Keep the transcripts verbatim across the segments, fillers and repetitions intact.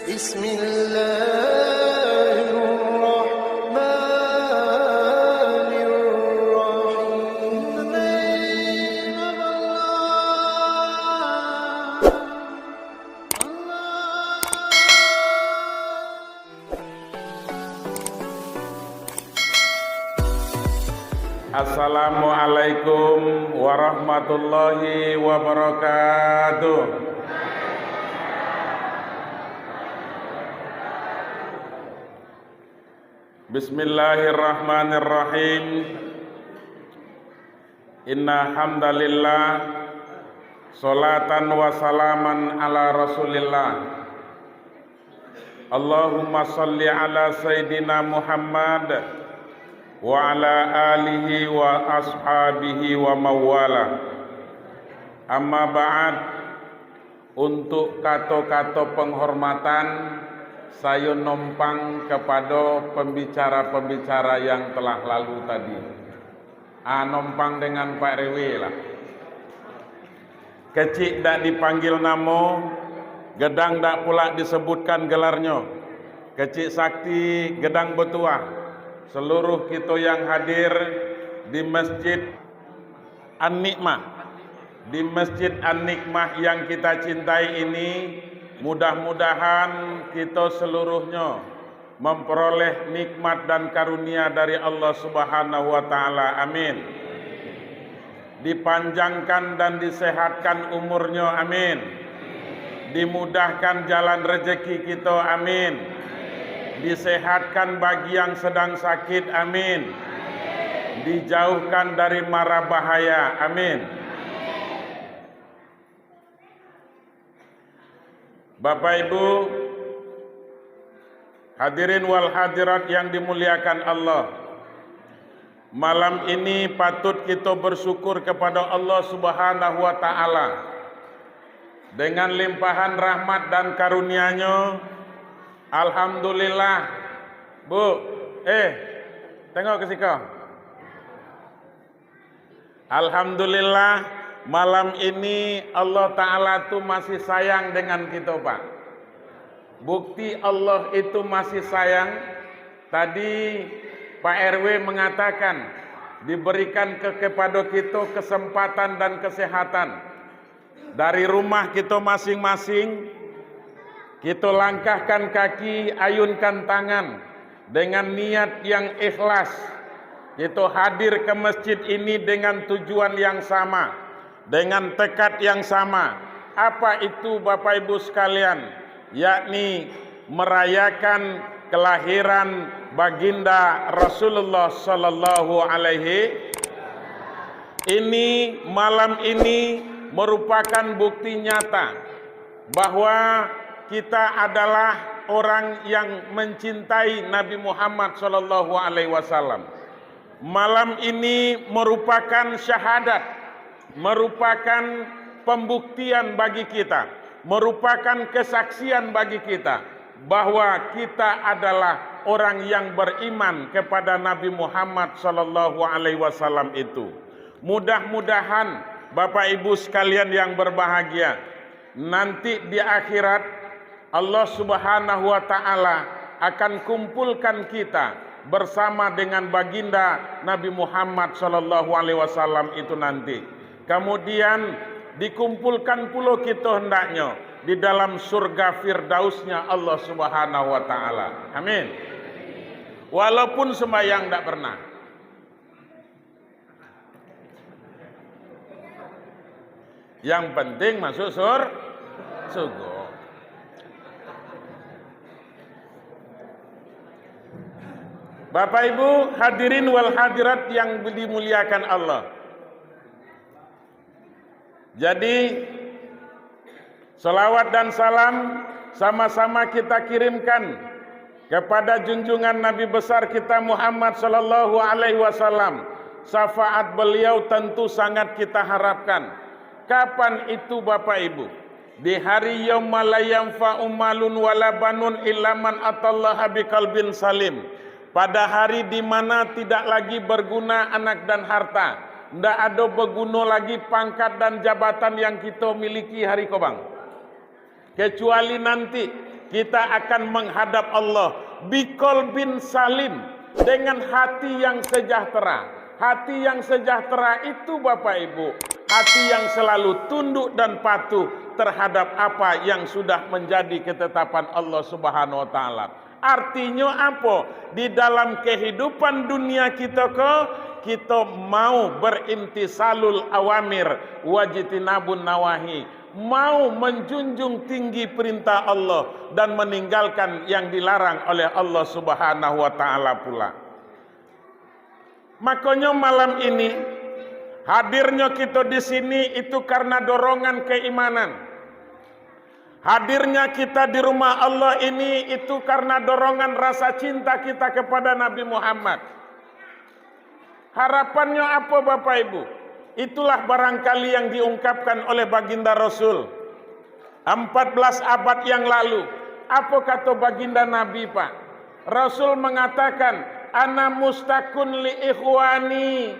Bismillahirrahmanirrahim. Assalamualaikum warahmatullahi wabarakatuh. Bismillahirrahmanirrahim. Inna hamdalillah, salatan wa salaman ala Rasulillah. Allahumma salli ala Sayyidina Muhammad wa ala alihi wa ashabihi wa mawala. Amma ba'd, untuk kato-kato penghormatan, sayo nompang kepada pembicara-pembicara yang telah lalu tadi. Ah, nompang dengan Pak R W lah. Kecik dak dipanggil namo, gedang dak pulak disebutkan gelarnyo. Kecik sakti, gedang batuah, seluruh kito yang hadir di Masjid An-Nikmah, di Masjid An-Nikmah yang kita cintai ini, mudah-mudahan kito seluruhnyo memperoleh nikmat dan karunia dari Allah Subhanahu wa Ta'ala. Amin. Dipanjangkan dan disehatkan umurnyo. Amin. Dimudahkan jalan rezeki kito. Amin. Disehatkan bagi yang sedang sakit. Amin. Dijauhkan dari mara bahaya. Amin. Bapak Ibu, hadirin wal hadirat yang dimuliakan Allah, malam ini patut kito bersyukur kepada Allah Subhanahu wa Ta'ala dengan limpahan rahmat dan karunia-Nyo. Alhamdulillah. Bu, eh, tengok ke siko. Alhamdulillah, malam ini Allah Ta'ala tu masih sayang dengan kito, Pak. Bukti Allah itu masih sayang, tadi Pak R W mengatakan, diberikan ke, kepada kito kesempatan dan kesehatan. Dari rumah kito masing-masing, kito langkahkan kaki, ayunkan tangan, dengan niat yang ikhlas. Kito hadir ke masjid ini dengan tujuan yang sama, dengan tekad yang sama. Apa itu, Bapak Ibu sekalian? Yakni merayakan kelahiran Baginda Rasulullah sallallahu alaihi. Ini, malam ini merupakan bukti nyata bahwa kita adalah orang yang mencintai Nabi Muhammad sallallahu alaihi wasallam. Malam ini merupakan syahadat, merupakan pembuktian bagi kita, merupakan kesaksian bagi kita bahwa kita adalah orang yang beriman kepada Nabi Muhammad sallallahu alaihi wasallam itu. Mudah-mudahan, Bapak Ibu sekalian yang berbahagia, nanti di akhirat, Allah Subhanahu wa Ta'ala akan kumpulkan kita bersama dengan Baginda Nabi Muhammad sallallahu alaihi wasallam itu nanti. Kemudian, dikumpulkan pulo kito hendaknyo di dalam surga Firdausnya Allah Subhanahu wa Ta'ala. Amin. Walaupun sembahyang ndak pernah. Yang penting masuk sur-, surga. Bapak Ibu hadirin wal hadirat yang dimuliakan Allah. Jadi, salawat dan salam sama-sama kita kirimkan kepada junjungan Nabi besar kita Muhammad sallallahu alaihi wasallam. Syafaat beliau tentu sangat kita harapkan. Kapan itu, Bapak Ibu? Di hari yauma la yanfa'u malun wala banun illa man atallaha biqalbin salim. Pada hari di mana tidak lagi berguna anak dan harta, ndak ado beguno lagi pangkat dan jabatan yang kito miliki hari ko, Bang. Kecuali nanti Kita akan menghadap Allah biqalbin salim, dengan hati yang sejahtera. Hati yang sejahtera itu, Bapak Ibu, hati yang selalu tunduk dan patuh terhadap apa yang sudah menjadi ketetapan Allah Subhanahu wa Ta'ala. Artinyo apo? Di dalam kehidupan dunia kito ko, kito mau berimtisalul awamir wajtinabun nawahi, mau menjunjung tinggi perintah Allah dan meninggalkan yang dilarang oleh Allah Subhanahu wa Ta'ala pula. Makonyo, malam ini, hadirnyo kito di sini itu karena dorongan keimanan. Hadirnya kita di rumah Allah ini itu karena dorongan rasa cinta kita kepada Nabi Muhammad. Harapannya apa, Bapak Ibu? Itulah barangkali yang diungkapkan oleh Baginda Rasul empat belas abad yang lalu. Apa kata Baginda Nabi, Pak? Rasul mengatakan, "Ana mustakun li ikhwani."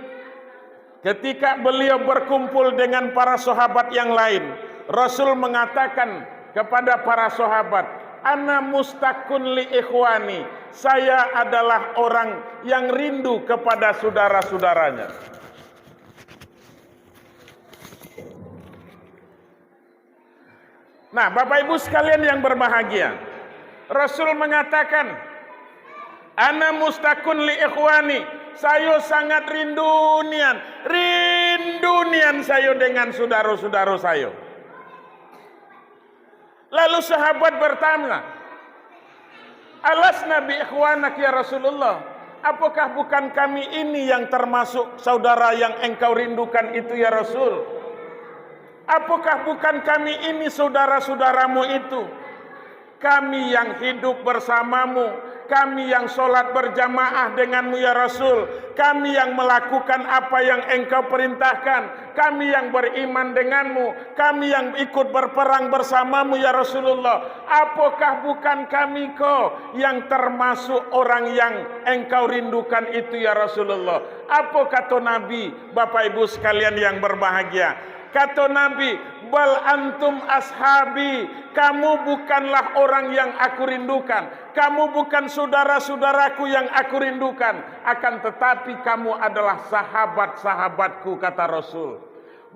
Ketika beliau berkumpul dengan para sahabat yang lain, Rasul mengatakan kepada para sahabat, "Ana mustakun li ikhwani." Saya adalah orang yang rindu kepada saudara-saudaranya. Nah, Bapak Ibu sekalian yang berbahagia, Rasul mengatakan, "Ana mustakun li ikhwani." Sayo sangat rindu nian, rindu nian sayo dengan sudaro-sudaro sayo. Lalu sahabat bertanya, "Alasna bi ikhwanak ya Rasulullah? Apakah bukan kami ini yang termasuk saudara yang engkau rindukan itu, ya Rasul? Apakah bukan kami ini saudara-saudaramu itu? Kami yang hidup bersamamu, kami yang sholat berjamaah denganmu, ya Rasul, kami yang melakukan apa yang engkau perintahkan, kami yang beriman denganmu, kami yang ikut berperang bersamamu, ya Rasulullah. Apakah bukan kami ko yang termasuk orang yang engkau rindukan itu, ya Rasulullah?" Apa kato Nabi, Bapak Ibu sekalian yang berbahagia? Kato Nabi, "Bal antum ashabi, kamu bukanlah orang yang aku rindukan, kamu bukan saudara-saudaraku yang aku rindukan, akan tetapi kamu adalah sahabat-sahabatku," kata Rasul.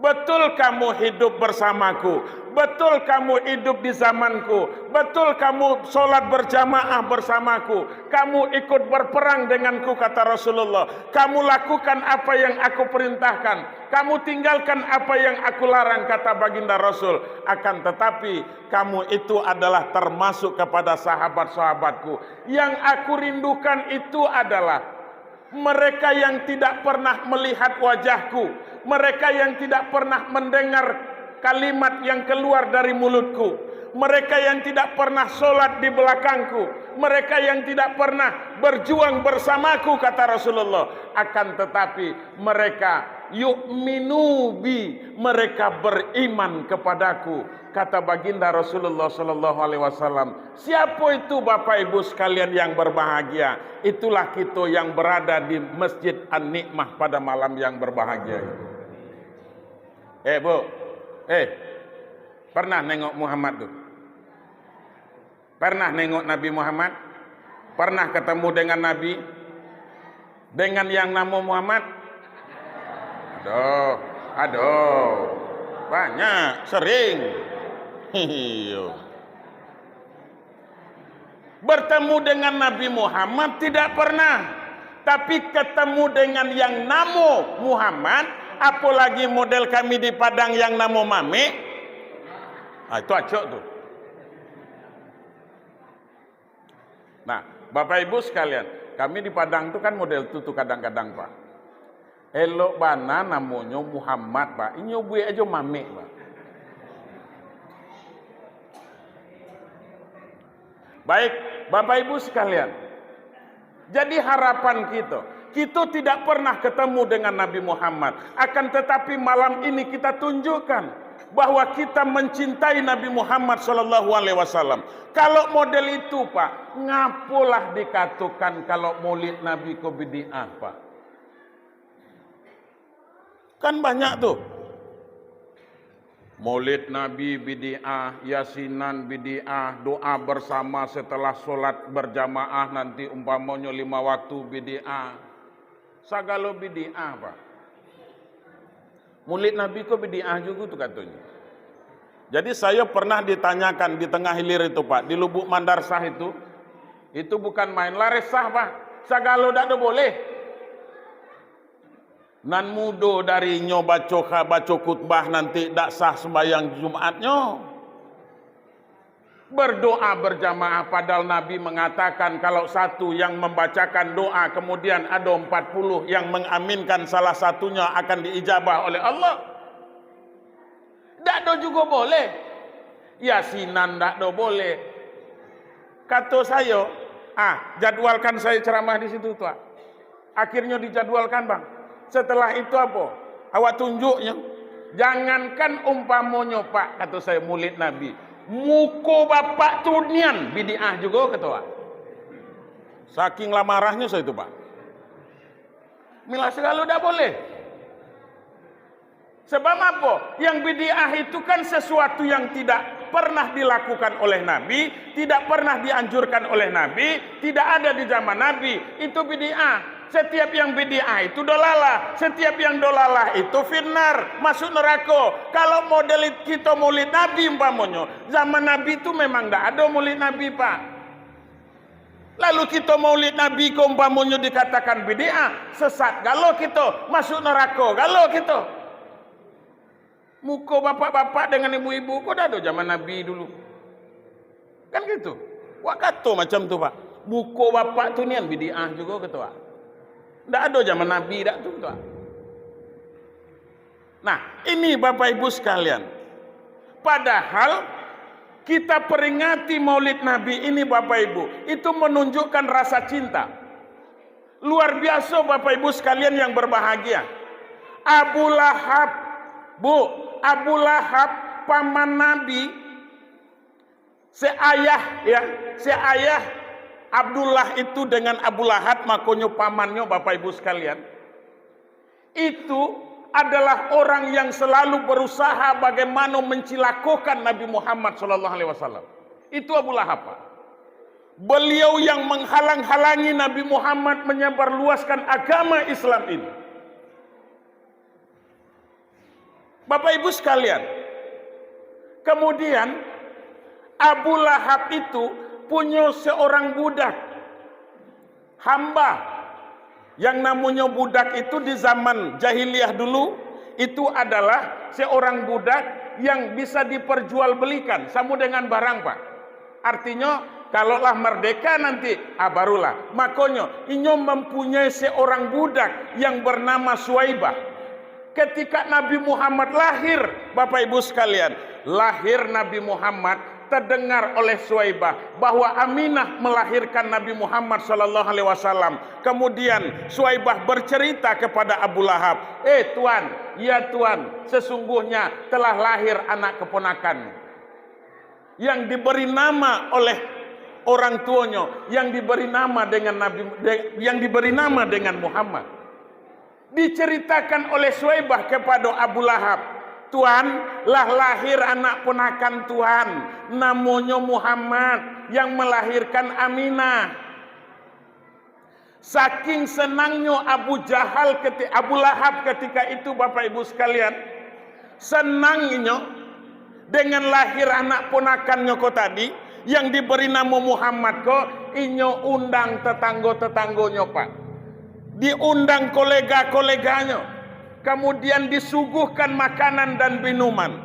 "Betul kamu hidup bersamaku, betul kamu hidup di zamanku, betul kamu sholat berjamaah bersamaku, kamu ikut berperang denganku," kata Rasulullah. "Kamu lakukan apa yang aku perintahkan, kamu tinggalkan apa yang aku larang," kata Baginda Rasul. "Akan tetapi, kamu itu adalah termasuk kepada sahabat-sahabatku. Yang aku rindukan itu adalah mereka yang tidak pernah melihat wajahku, mereka yang tidak pernah mendengar kalimat yang keluar dari mulutku, mereka yang tidak pernah sholat di belakangku, mereka yang tidak pernah berjuang bersamaku," kata Rasulullah. "Akan tetapi, mereka yu'minu bi, mereka beriman kepadaku," kata Baginda Rasulullah sallallahu alaihi wasallam. Siapa itu, Bapak Ibu sekalian yang berbahagia? Itulah kita yang berada di Masjid An-Nikmah pada malam yang berbahagia ini. Eh, Bu. Eh, pernah nengok Muhammad tu? Pernah nengok Nabi Muhammad? Pernah ketemu dengan Nabi? Dengan yang namo Muhammad? Aduh, aduh. Banyak, sering. Iyo. Bertemu dengan Nabi Muhammad tidak pernah. Tapi ketemu dengan yang namo Muhammad, apalagi model kami di Padang yang namo Mamek, ah, itu acok tu. Nah, Bapak Ibu sekalian, kami di Padang tu kan model tu, tu kadang-kadang, Pak. Elok bana namonyo Muhammad, Pak. Inyo buek ajo Mamek, Pak. Baik, Bapak Ibu sekalian. Jadi harapan kita, kita tidak pernah ketemu dengan Nabi Muhammad. Akan tetapi malam ini kita tunjukkan bahwa kita mencintai Nabi Muhammad sallallahu alaihi wasallam. Kalau model itu, Pak, ngapolah dikatakan kalau maulid Nabi ko bid'ah, Pak? Kan banyak tu. Maulid Nabi bid'ah, yasinan bid'ah, doa bersama setelah sholat berjamaah nanti umpamonyo lima waktu bid'ah. Sagalo bid'ah, Pak. Maulid Nabi ko bid'ah jugo tu katonyo. Jadi, sayo pernah ditanyakan di tangah hilir itu, Pak, di Lubuk Mandarsah itu, itu bukan main, lah resah, Pak. Sagalo dak do boleh. Nan mudo dari inyo baco kha-, baco khutbah nanti dak sah sumbayang Jumatnyo. Berdoa berjamaah, padahal Nabi mengatakan kalau satu yang membacakan doa, kemudian ado empat puluh yang mengaminkan, salah satunya akan diijabah oleh Allah. Dak do jugo boleh. Yasinan dak do boleh. Kato sayo, "Ah, jadwalkan sayo ceramah di situ, Tuak." Akhirnyo dijadwalkan, Bang. Setelah itu apo? Awak tunjuknyo. Jangankan umpamonyo, Pak, kato sayo, Maulid Nabi. Muko bapak tu nian bid'ah jugo, kato awak. Saking lah marahnyo sayo tu, Pak. Milah sagalo dak boleh. Sebab apo? Yang bid'ah itu kan sesuatu yang tidak pernah dilakukan oleh Nabi, tidak pernah dianjurkan oleh Nabi, tidak ada di zaman Nabi. Itu bid'ah. Setiap yang bid'ah itu dolalah. Setiap yang dolalah itu finnar, masuk neraka. Kalau model kito Maulid Nabi umpamonyo, zaman Nabi tu memang ndak ado Maulid Nabi, Pak. Lalu kito Maulid Nabi ko umpamonyo dikatakan bid'ah, sesat galo kito, masuk neraka galo kito. Muko bapak-bapak dengan ibu-ibu ko dak ado zaman Nabi dulu. Kan gitu. Wak kato macam tu, Pak. Muko bapak tu nian bid'ah jugo, kato awak. Dak ado zaman Nabi dak tu, kato awak. Nah, ini Bapak Ibu sekalian. Padahal kita peringati Maulid Nabi ini, Bapak Ibu, itu menunjukkan rasa cinta. Luar biasa, Bapak Ibu sekalian yang berbahagia. Abu Lahab, Bu, Abu Lahab, paman Nabi, seayah, ya, seayah Abdullah itu dengan Abu Lahab, makonyo pamannyo, Bapak Ibu sekalian, itu adalah orang yang selalu berusaha bagaimana mencilakokan Nabi Muhammad sallallahu alaihi wasallam. Itu Abu Lahab, Pak. Beliau yang menghalang-halangi Nabi Muhammad menyebarluaskan agama Islam ini. Bapak Ibu sekalian, kemudian Abu Lahab itu punyo seorang budak, hamba. Yang namonyo budak itu di zaman jahiliyah dulu, itu adalah seorang budak yang bisa diperjualbelikan, samo dengan barang, Pak. Artinyo, kalau lah merdeka nanti, ah, barulah. Makonyo, inyo mempunyai seorang budak yang bernama Suwaibah. Ketika Nabi Muhammad lahir, Bapak Ibu sekalian, lahir Nabi Muhammad, terdengar oleh Suwaibah bahwa Aminah melahirkan Nabi Muhammad sallallahu alaihi wasallam. Kemudian Suwaibah bercerita kepada Abu Lahab, "Eh, Tuan, ya Tuan, sesungguhnya telah lahir anak keponakan yang diberi nama oleh orang tuanya, yang diberi nama dengan Nabi, de-, yang diberi nama dengan Muhammad." Diceritakan oleh Suwaibah kepada Abu Lahab, "Tuan, lah lahir anak ponakan Tuan, namonyo Muhammad, yang melahirkan Aminah." Saking senangnyo Abu Jahal keti-, Abu Lahab ketika itu, Bapak Ibu sekalian, senang inyo dengan lahir anak ponakannyo ko tadi, yang diberi namo Muhammad ko, inyo undang tetanggo-tetanggonyo, Pak. Diundang kolega-koleganyo, kamudian disuguhkan makanan dan minuman.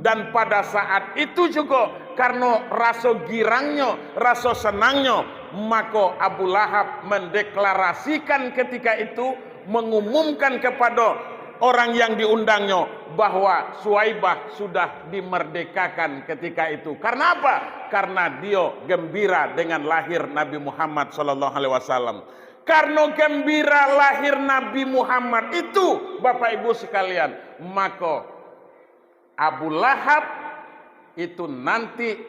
Dan pada saat itu jugo, karano raso girangnyo, raso senangnyo, mako Abu Lahab mendeklarasikan ketika itu, mengumumkan kepada orang yang diundangnyo bahwa Suwaibah sudah dimerdekakan ketika itu. Karena apa? Karena dio gembira dengan lahir Nabi Muhammad sallallahu alaihi wasallam. Karena gembira lahir Nabi Muhammad itu, Bapak Ibu sekalian, maka Abu Lahab itu nanti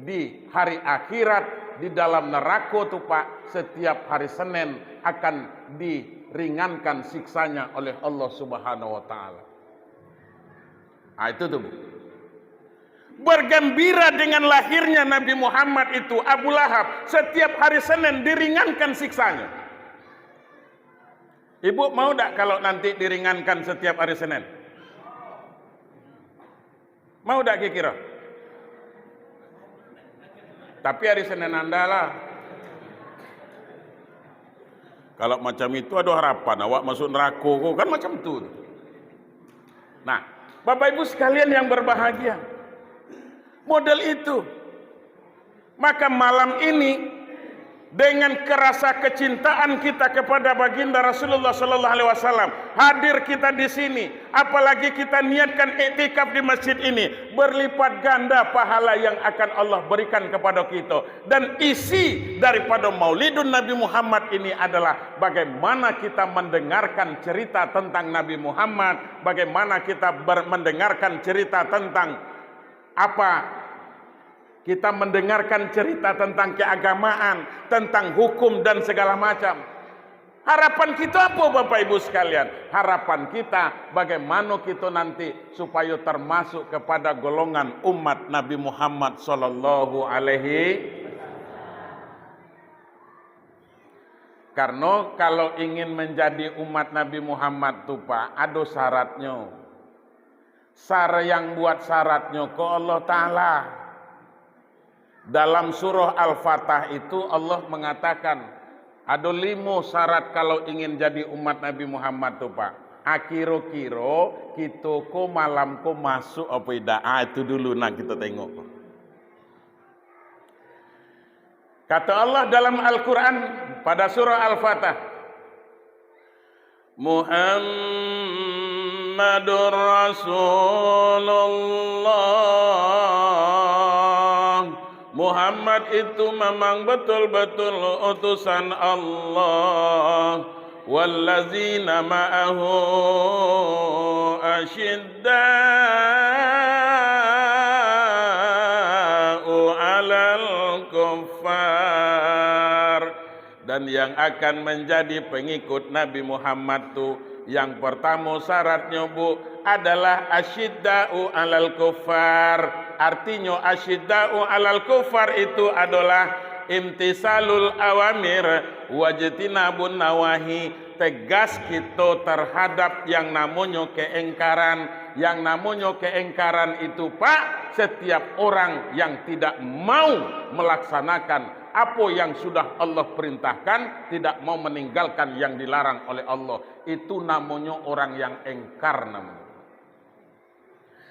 di hari akhirat, di dalam neraka tu, Pak, setiap hari Senin akan diringankan siksanya oleh Allah Subhanahu wa Ta'ala. Ah, itu tu, Bu. Bergembira dengan lahirnya Nabi Muhammad itu, Abu Lahab setiap hari Senin diringankan siksanya. Ibu mau dak kalau nanti diringankan setiap hari Senin? Mau dak kira-kira? Tapi hari Senin anda lah. Kalau macam itu, ada harapan awak masuk neraka ko, kan macam tu. Nah, Bapak Ibu sekalian yang berbahagia, model itu. Maka malam ini, dengan kerasa kecintaan kita kepada Baginda Rasulullah sallallahu alaihi wasallam, hadir kita di sini, apalagi kita niatkan iktikaf di masjid ini, berlipat ganda pahala yang akan Allah berikan kepada kita. Dan isi daripada Maulidun Nabi Muhammad ini adalah bagaimana kita mendengarkan cerita tentang Nabi Muhammad, bagaimana kita ber-, mendengarkan cerita tentang apa, kita mendengarkan cerita tentang keagamaan, tentang hukum dan segala macam. Harapan kita apa, Bapak Ibu sekalian? Harapan kita, bagaimana kita nanti supaya termasuk kepada golongan umat Nabi Muhammad sallallahu alaihi. Karena kalau ingin menjadi umat Nabi Muhammad tu, Pak, ada syaratnya. Sar-, yang buat syaratnyo ko Allah Ta'ala. Dalam surah Al-Fatah itu, Allah mengatakan, ado limo syarat kalau ingin jadi umat Nabi Muhammad tu, Pak. Ah, kiro-kiro kito ko malam ko masuk apa indak? Ah, itu dulu nak kito tengok. Kata Allah dalam Al-Quran pada surah Al-Fatah, Muhammadur Rasulullah. Muhammad itu memang betul-betul utusan Allah. Wallazina ma'ahu asyidda'u 'alal kuffar. Dan yang akan menjadi pengikut Nabi Muhammad tu, yang pertamo syaratnyo, Bu, adalah asyidda'u 'alal kuffar. Artinyo, asyidda'u 'alal kuffar itu adalah imtisalul awamir wajtinabun nawahi, tegas kito terhadap yang namonyo keengkaran. Yang namonyo keengkaran itu, Pak, setiap orang yang tidak mau melaksanakan apo yang sudah Allah perintahkan, tidak mau meninggalkan yang dilarang oleh Allah, itu namonyo orang yang engkar namonyo.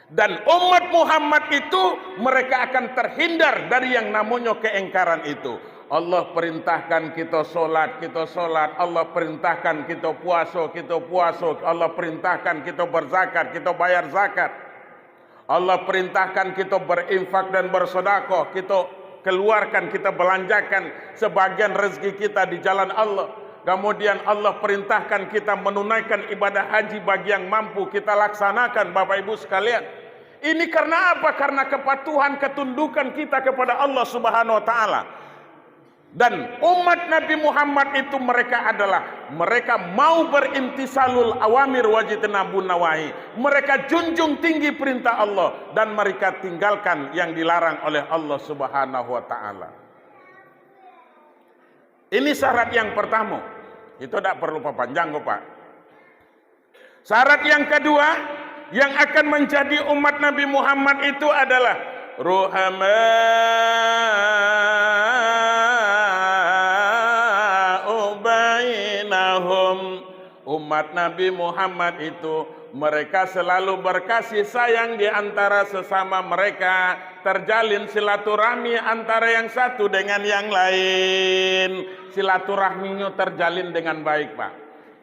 Dan umat Muhammad itu, mereka akan terhindar dari yang namonyo keengkaran itu. Allah perintahkan kito solat, kito solat. Allah perintahkan kito puaso, kito puaso. Allah perintahkan kito berzakat, kito bayar zakat. Allah perintahkan kito berinfak dan bersedekah, kito keluarkan, kito belanjakan sebagian rezeki kita di jalan Allah. Kemudian Allah perintahkan kita menunaikan ibadah haji bagi yang mampu, kita laksanakan, Bapak Ibu sekalian. Ini karena apa? Karena kepatuhan, ketundukan kita kepada Allah Subhanahu wa Ta'ala. Dan umat Nabi Muhammad itu, mereka adalah, mereka mau berintisalul awamir wajtinabun nawahi. Mereka junjung tinggi perintah Allah dan mereka tinggalkan yang dilarang oleh Allah Subhanahu wa Ta'ala. Ini syarat yang pertama. Itu tidak perlu papanjang ko, Pak. Syarat yang kedua, yang akan menjadi umat Nabi Muhammad itu adalah ruhama'u bainahum. Umat Nabi Muhammad itu, mereka selalu berkasih sayang di antara sesama mereka, terjalin silaturahmi antara yang satu dengan yang lain. Silaturahminyo terjalin dengan baik, Pak.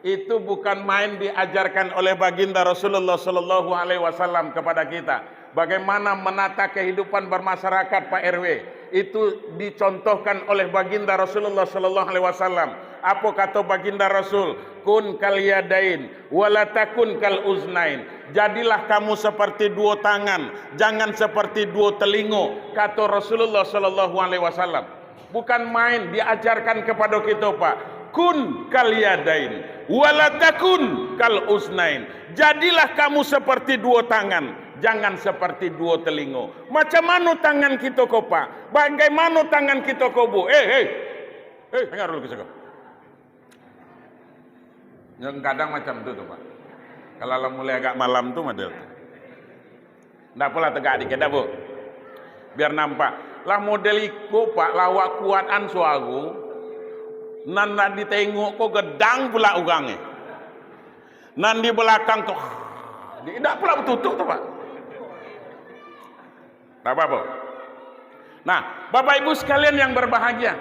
Itu bukan main diajarkan oleh Baginda Rasulullah sallallahu alaihi wasallam kepada kita. Bagaimana menata kehidupan bermasyarakat, Pak R W, itu dicontohkan oleh Baginda Rasulullah sallallahu alaihi wasallam. Apa kata Baginda Rasul? "Kun kal yadain, wala takun kal uznain." Jadilah kamu seperti duo tangan, jangan seperti duo telingo, kata Rasulullah sallallahu alaihi wasallam. Bukan main diajarkan kepada kita, Pak. "Kun kal yadain, wala takun kal uznain." Jadilah kamu seperti duo tangan. Jangan seperti duo telingo. Macam mano tangan kito ko, Pak? Bagaimana tangan kito ko, Bu? Eh, eh. Eh, dengar dulu kisah ko. Yang kadang macam tu, tu, Pak. Kalau lah mulai agak malam tu, model tu. Ndak apolah, tegak dikit dah, Bu. Biar nampak. Lah model iko, Pak, lawak kuatan suaro. Nan nak ditengok ko gedang pula urang ni. Nan di belakang tu, di, indak pula batutup tu, Pak. Tak apa-apa. Nah, Bapak Ibu sekalian yang berbahagia,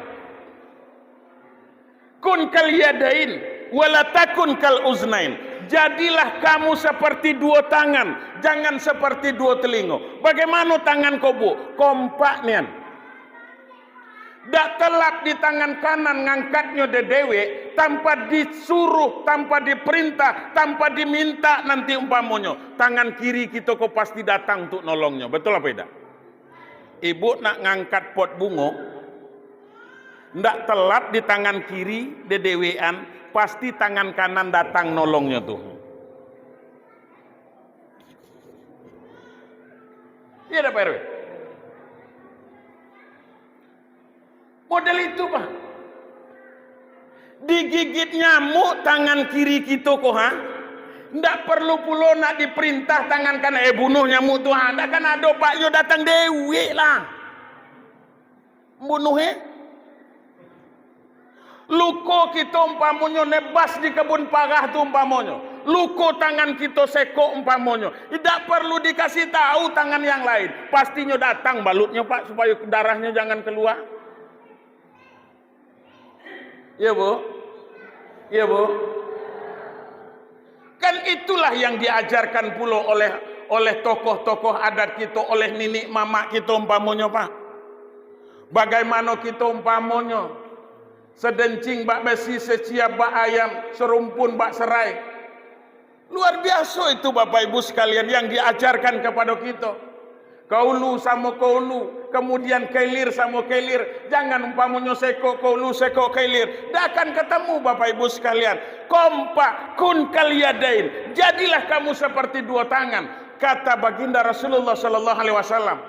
kun kal yadain, wala takun kal uznain. Jadilah kamu seperti duo tangan, jangan seperti duo telingo. Bagaimana tangan ko, Bu? Kompak nian. Dak telap di tangan kanan ngangkatnyo dek dewek, tanpa disuruh, tanpa diperintah, tanpa diminta nanti umpamonyo. Tangan kiri kito ko pasti datang untuk nolongnyo. Betul apa indak? Ibu nak ngangkat pot bungo, ndak telap di tangan kiri dek dewekan, pasti tangan kanan datang nolongnyo tu. Iya dak, Pak R W? Model itu, Pak. Digigit nyamuk tangan kiri kito ko, ha? Ndak perlu pulo nak diperintah tangan kanan, "Eh, bunuh nyamuk tu, ha." Ndak kan ado, Pak, yo datang dewek lah. Bunuh, eh? Luko kito umpamonyo nebas di kebun parah tu umpamonyo. Luko tangan kito sekok umpamonyo. Indak perlu dikasih tahu tangan yang lain. Pastinyo datang balutnyo, Pak, supayo darahnyo jangan keluar. Iya, Bu? Iya, Bu? Kan itulah yang diajarkan pulo oleh, oleh tokoh-tokoh adat kito, oleh niniak mamak kito umpamonyo, Pak. Bagaimana kito umpamonyo, sedencing bak besi, seciap bak ayam, serumpun bak serai. Luar biaso itu, Bapak Ibu sekalian, yang diajarkan kepada kito. Ka ulu samo ka ulu, kemudian ka ilir samo ka ilir. Jangan umpamonyo sekok ka ulu, sekok ka ilir. Dak akan ketemu, Bapak Ibu sekalian. Kompak, kun kal yadain. Jadilah kamu seperti duo tangan. Kata Baginda Rasulullah sallallahu alaihi wasallam.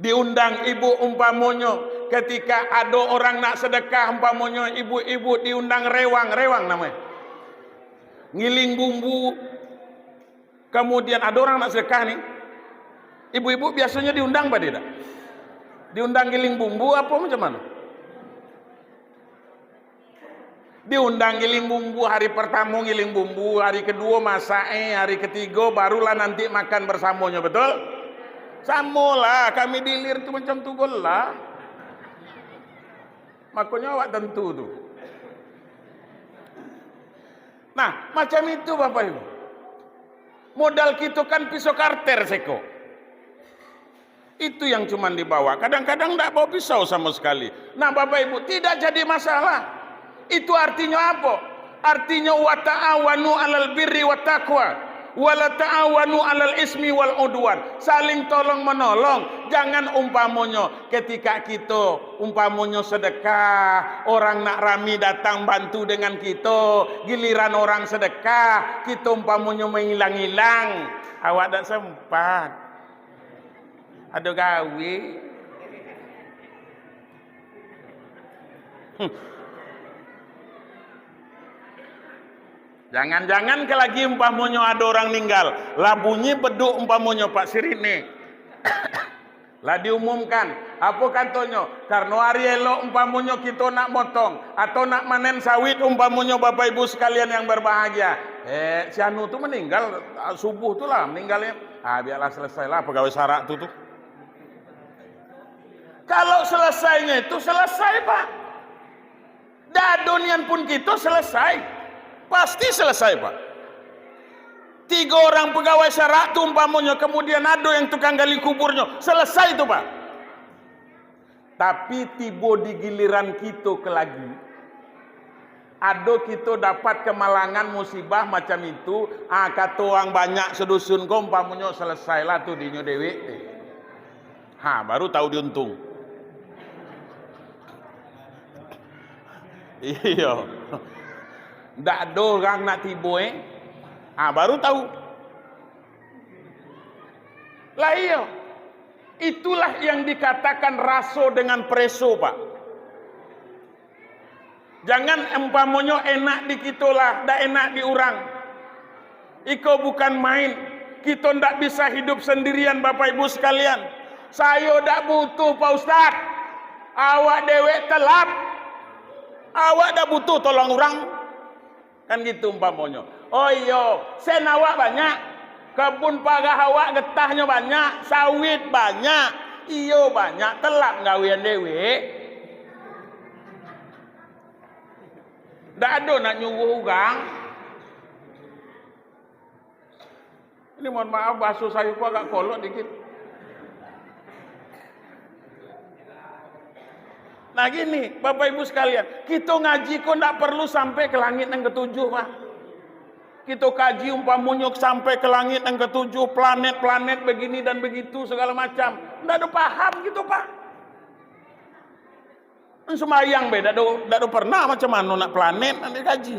Diundang ibu umpamonyo, ketika ado orang nak sedekah umpamonyo, ibu-ibu diundang rewang, rewang namonyo. Ngiling bumbu. Kemudian ado orang nak sedekah ni. Ibu-ibu biasonyo diundang apa tidak? Diundang ngiling bumbu apa macam mana? Diundang ngiling bumbu, hari pertamo ngiling bumbu, hari keduo masak, eh, hari ketigo barulah nanti makan bersamonyo, betul? Samolah, kami di ilir tu macam tu golah. Makonyo awak tantu tu. Nah, macam itu, Bapak Ibu. Modal kito kan piso karter seko. Itu yang cuman dibawa. Kadang-kadang ndak bawa pisau samo sekali. Nah, Bapak Ibu, tidak jadi masalah. Itu artinyo apo? Artinyo, "Wa ta'awanu 'alal birri wa taqwa, wa la ta'awanu 'alal ismi wal 'udwan." Saling tolong-menolong. Jangan umpamonyo ketika kito, umpamonyo sedekah, orang nak rami datang bantu dengan kito, giliran orang sedekah, kito umpamonyo manghilang-hilang. Awak dak sempat. Ado gawe. Hmm. Jangan-jangan ka lagi umpamonyo ado orang ninggal, lah bunyi beduk umpamonyo, Pak, sirinik. Lah diumumkan, apo katonyo? Karano ari elok umpamonyo kito nak motong, atau nak manen sawit umpamonyo, Bapak Ibu sekalian yang berbahagia. Eh, si anu tu meninggal, ah, subuh tu lah meninggalnyo. Ah, biarlah selesailah pegawai sarak tu, tu. Kalau selesainyo itu selesai, Pak. Dak ado nian pun kito selesai. Pasti selesai, Pak. Tigo orang pegawai sarak tu umpamonyo, kemudian ado yang tukang gali kuburnyo, selesai tu, Pak. Tapi tibo di giliran kito ke lagi, ado kito dapat kemalangan musibah macam itu, ah, kato urang banyak sadusun ko, umpamonyo selesailah tu dinyo dewek. Ha, baru tahu diuntung. Iyo. Ndak ado urang nak tibo, eh. Ha, baru tahu. Lah iyo. Itulah yang dikatakan raso dengan preso, Pak. Jangan umpamonyo enak di kito lah, dak enak di urang. Iko bukan main. Kito ndak bisa hidup sendirian, Bapak Ibu sekalian. Sayo dak butuh, Pak Ustaz. Awak dewek telap. Awak dak butuh tolong urang. Kan gitu umpamonyo. Oh iyo, sen awak banyak, kabun parah awak getahnyo banyak, sawit banyak, iyo banyak, telap gawean dewek. Ndak ado nak nyuruah urang. Ini mohon maaf, bahaso sayo ko agak kolot dikit. Nah gini, Bapak Ibu sekalian, kito ngaji ko ndak perlu sampai ke langit yang ketujuh, Pak. Kito kaji umpamonyo sampai ke langit yang ketujuh, planet-planet begini dan begitu, segala macam. Ndak ado paham gitu, Pak. Sumbayang be, dak do, dak do pernah macam mano nak planet nak dikaji.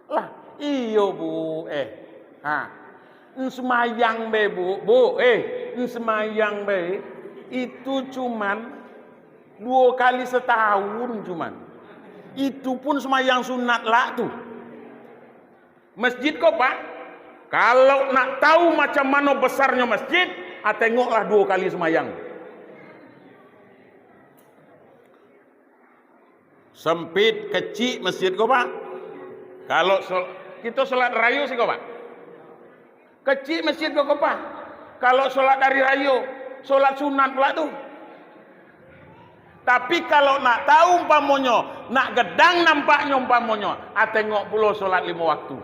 Lah, iyo, Bu. Eh, ha. Sumbayang be, Bu. Bu, eh, sumbayang be. Itu cuman duo kali setahun cuman. Itu pun sumbayang sunat lah tu. Masjid ko, Pak, kalau nak tahu macam mano besarnyo masjid, ah, tengoklah duo kali sumayang. Sempit, kecik masjid ko, Pak. Kalau so-, kito solat rayo siko, Pak. Kecik masjid ko, Pak. Kalau solat ari rayo, solat sunat pula tu. Tapi kalau nak tahu umpamonyo, nak gedang nampaknyo umpamonyo, ah, tengok pulo solat limo waktu.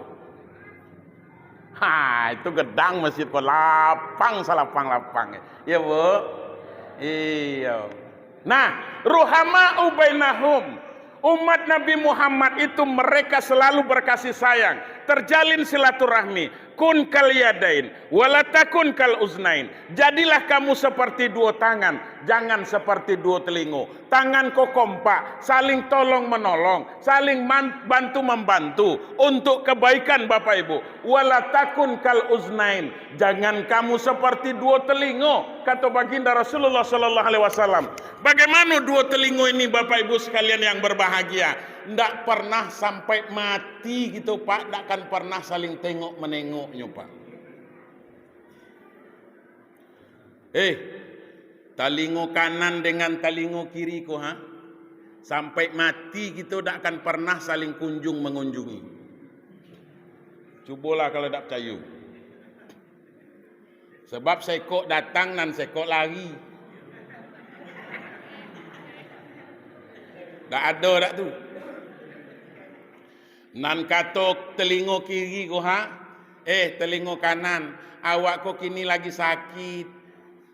Ha, itu gedang masjid ko, lapang salapang-lapang. Iyo, Bu? Iyo. Nah, ruhama'u bainahum. Umat Nabi Muhammad itu mereka selalu berkasih sayang, terjalin silaturahmi. Kun kal yadain, wala takun kal uznain. Jadilah kamu seperti duo tangan, jangan seperti duo telingo. Tangan ko kompak, saling tolong menolong, saling man-, bantu membantu untuk kebaikan Bapak Ibu. Wala takun kal uznain, jangan kamu seperti duo telingo, kata Baginda Rasulullah sallallahu alaihi wasallam. Bagaimana duo telingo ini, Bapak Ibu sekalian yang berbahagia? Ndak pernah sampai mati gitu, Pak, ndak akan pernah saling tengok menengoknyo, Pak. Eh, talingo kanan dengan talingo kiri ko, ha? Sampai mati kito dak akan pernah saling kunjung mangunjungi. Cubolah kalau dak picayo. Sabab sekok datang nan sekok lari. Dak ado dak tu? Nan kato telingo kiri ko, ha? Eh, telingo kanan, awak ko kini lagi sakit.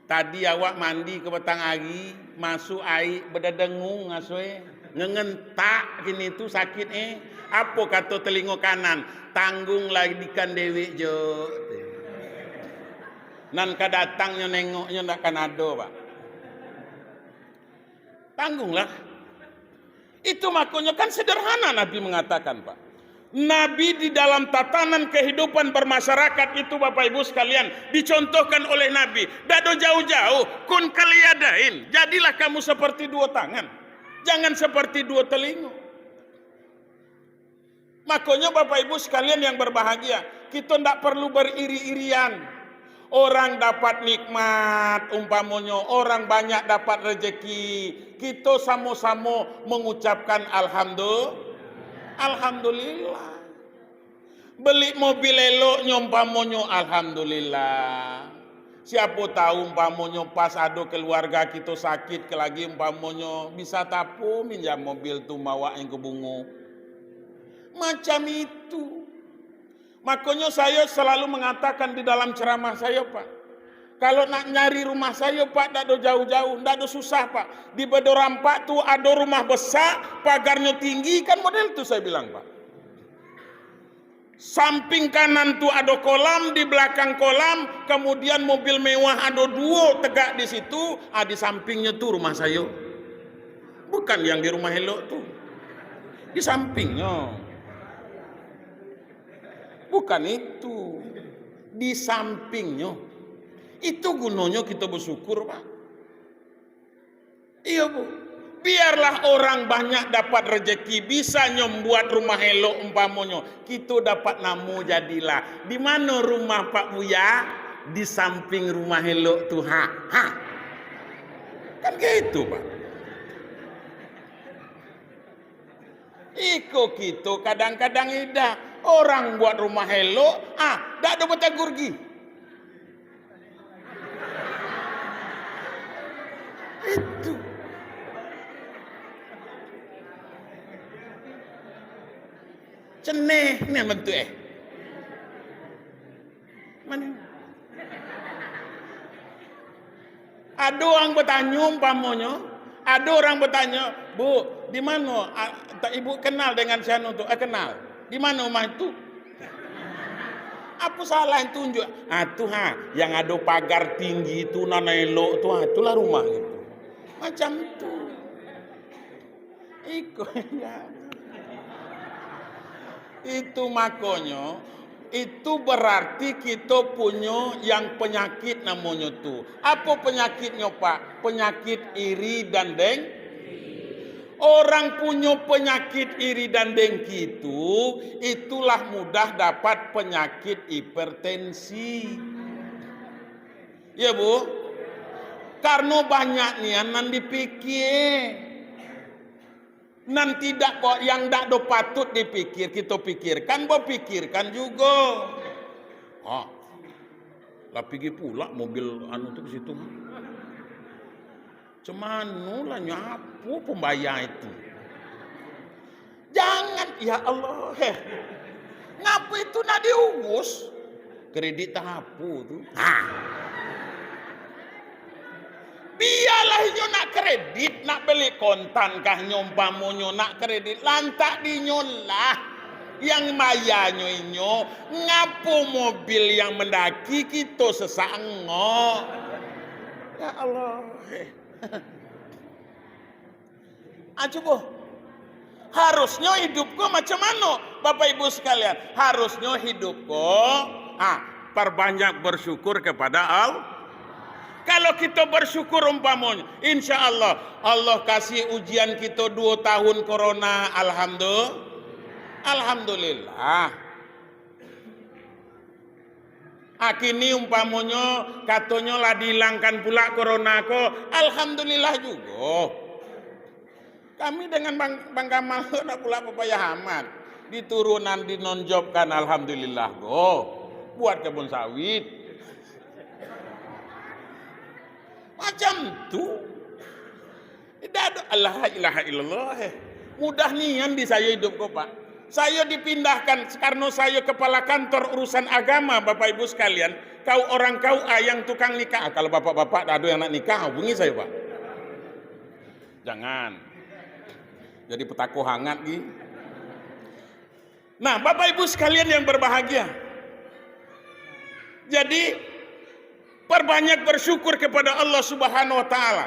Tadi awak mandi ka batang ari, masuak aia badadangung asoe. Ngangentak kini tu sakit, eh. Apo kato telingo kanan? Tangguanglah dikan dewek jo. Nan ka datang nyo nengoknyo ndak kan ado, Pak. Tangguanglah. Itu makonyo kan sederhana Nabi mengatakan, Pak. Nabi di dalam tatanan kehidupan bermasyarakat itu, Bapak Ibu sekalian, dicontohkan oleh Nabi. Dak do jauh-jauh, kun kal yadain, jadilah kamu seperti duo tangan. Jangan seperti duo telingo. Makonyo, Bapak Ibu sekalian yang berbahagia, kito ndak perlu beriri-irian. Orang dapat nikmat, umpamonyo, orang banyak dapat rezeki, kito samo-samo mengucapkan alhamdu-, alhamdulillah. Beli mobil eloknyo, umpamonyo, alhamdulillah. Siapo tahu, umpamonyo, pas ado keluarga kito sakit ke lagi, umpamonyo, bisa tapo minjam mobil tu, mawaknyo ka bungo. Macam itu. Makonyo, sayo salalu mangatakan di dalam ceramah sayo, Pak, kalau nak nyari rumah sayo, Pak, ndak do jauh-jauh, ndak do susah, Pak. Di Bado Rampak tu ado rumah besak, pagarnyo tinggi, kan model tu, sayo bilang, Pak. Samping kanan tu ado kolam, di balakang kolam, kamudian mobil mewah ado duo tegak di situ, ah, di sampingnyo tu rumah sayo. Bukan yang di rumah elok tu. Di sampingnyo. Bukan itu. Di sampingnyo, itu gunonyo kito basyukur, Pak. Iyo, Bu. Biarlah orang banyak dapat rejeki, bisa nyombuat rumah elok umpamonyo. Kito dapat namo jadilah. Di mano rumah Pak Buya? Di samping rumah elok tu, ha. Ha. Kan gitu, Pak. Iko kito kadang-kadang idak. Orang buat rumah elok, ah, dak ado batagurgi. Itu. Ceneh ni bentuk eh. Mano? Ado urang batanyo, umpamonyo, ado urang batanyo, "Bu, di mano, a, ta-, ibu kenal dengan si anu tu?" "Eh, kenal." "Di mano rumah itu?" Apo salah tunjuak? "Ah, tu ha, yang ado pagar tinggi tu, nan elok tu, ha, itulah rumah," gitu. Macam tu. Iko, ya. Itu makonyo, itu berarti kito punyo yang penyakit namonyo tu. Apo penyakitnyo, Pak? Penyakit iri dan deng-, orang punyo penyakit iri dan dengki tu, itulah mudah dapat penyakit hipertensi. Iya, Bu? Karno banyak nian nan dipikia. Nan tidak ko-, yang dak do patut dipikir, kito pikirkan, bapikirkan jugo. Ha. Lah pigi pula mobil anu tu ke situ. Cemano lah nyapu pembayar itu. Jangan, ya Allah, heh. Ngapo itu nak diurus? Kredit tahapu tu. Ha. Bialah inyo nak kredit, nak beli kontan kah inyo, umpamonyo nak kredit, lantak di inyo lah. Yang bayarnyo inyo, ngapo mobil yang mandaki kito sesak angok? Ya Allah. Ah, cubo. Harusnyo hidup ko macam mano, Bapak Ibu sekalian? Harusnyo hidup ko, ah, perbanyak bersyukur kepada Allah. Kalau kito bersyukur umpamonyo, insya Allah, Allah kasih ujian kito duo tahun corona, alhamdulillah. Alhamdulillah. Akini umpamonyo, katonyo lah dihilangkan pula corona ko, alhamdulillah jugo. Kami dengan Bang, Bang Kamal ko ndak pula papayah amat. Diturunan, dinonjobkan, alhamdulillah ko. Buat kebun sawit. Macam tu. Indak ado, la ilaha illallah, eh. Mudah nian di sayo idup ko, Pak. Sayo dipindahkan, karano sayo kepala kantor urusan agama, Bapak Ibu sekalian. Kau orang kau, ah, yang tukang nikah. Ah, kalau bapak-bapak dak ado yang nak nikah, hubungi sayo, Pak. Jangan. Jadi petako hangat, gi. Nah, Bapak Ibu sekalian yang berbahagia. Jadi, perbanyak bersyukur kepada Allah Subhanahu wa Ta'ala.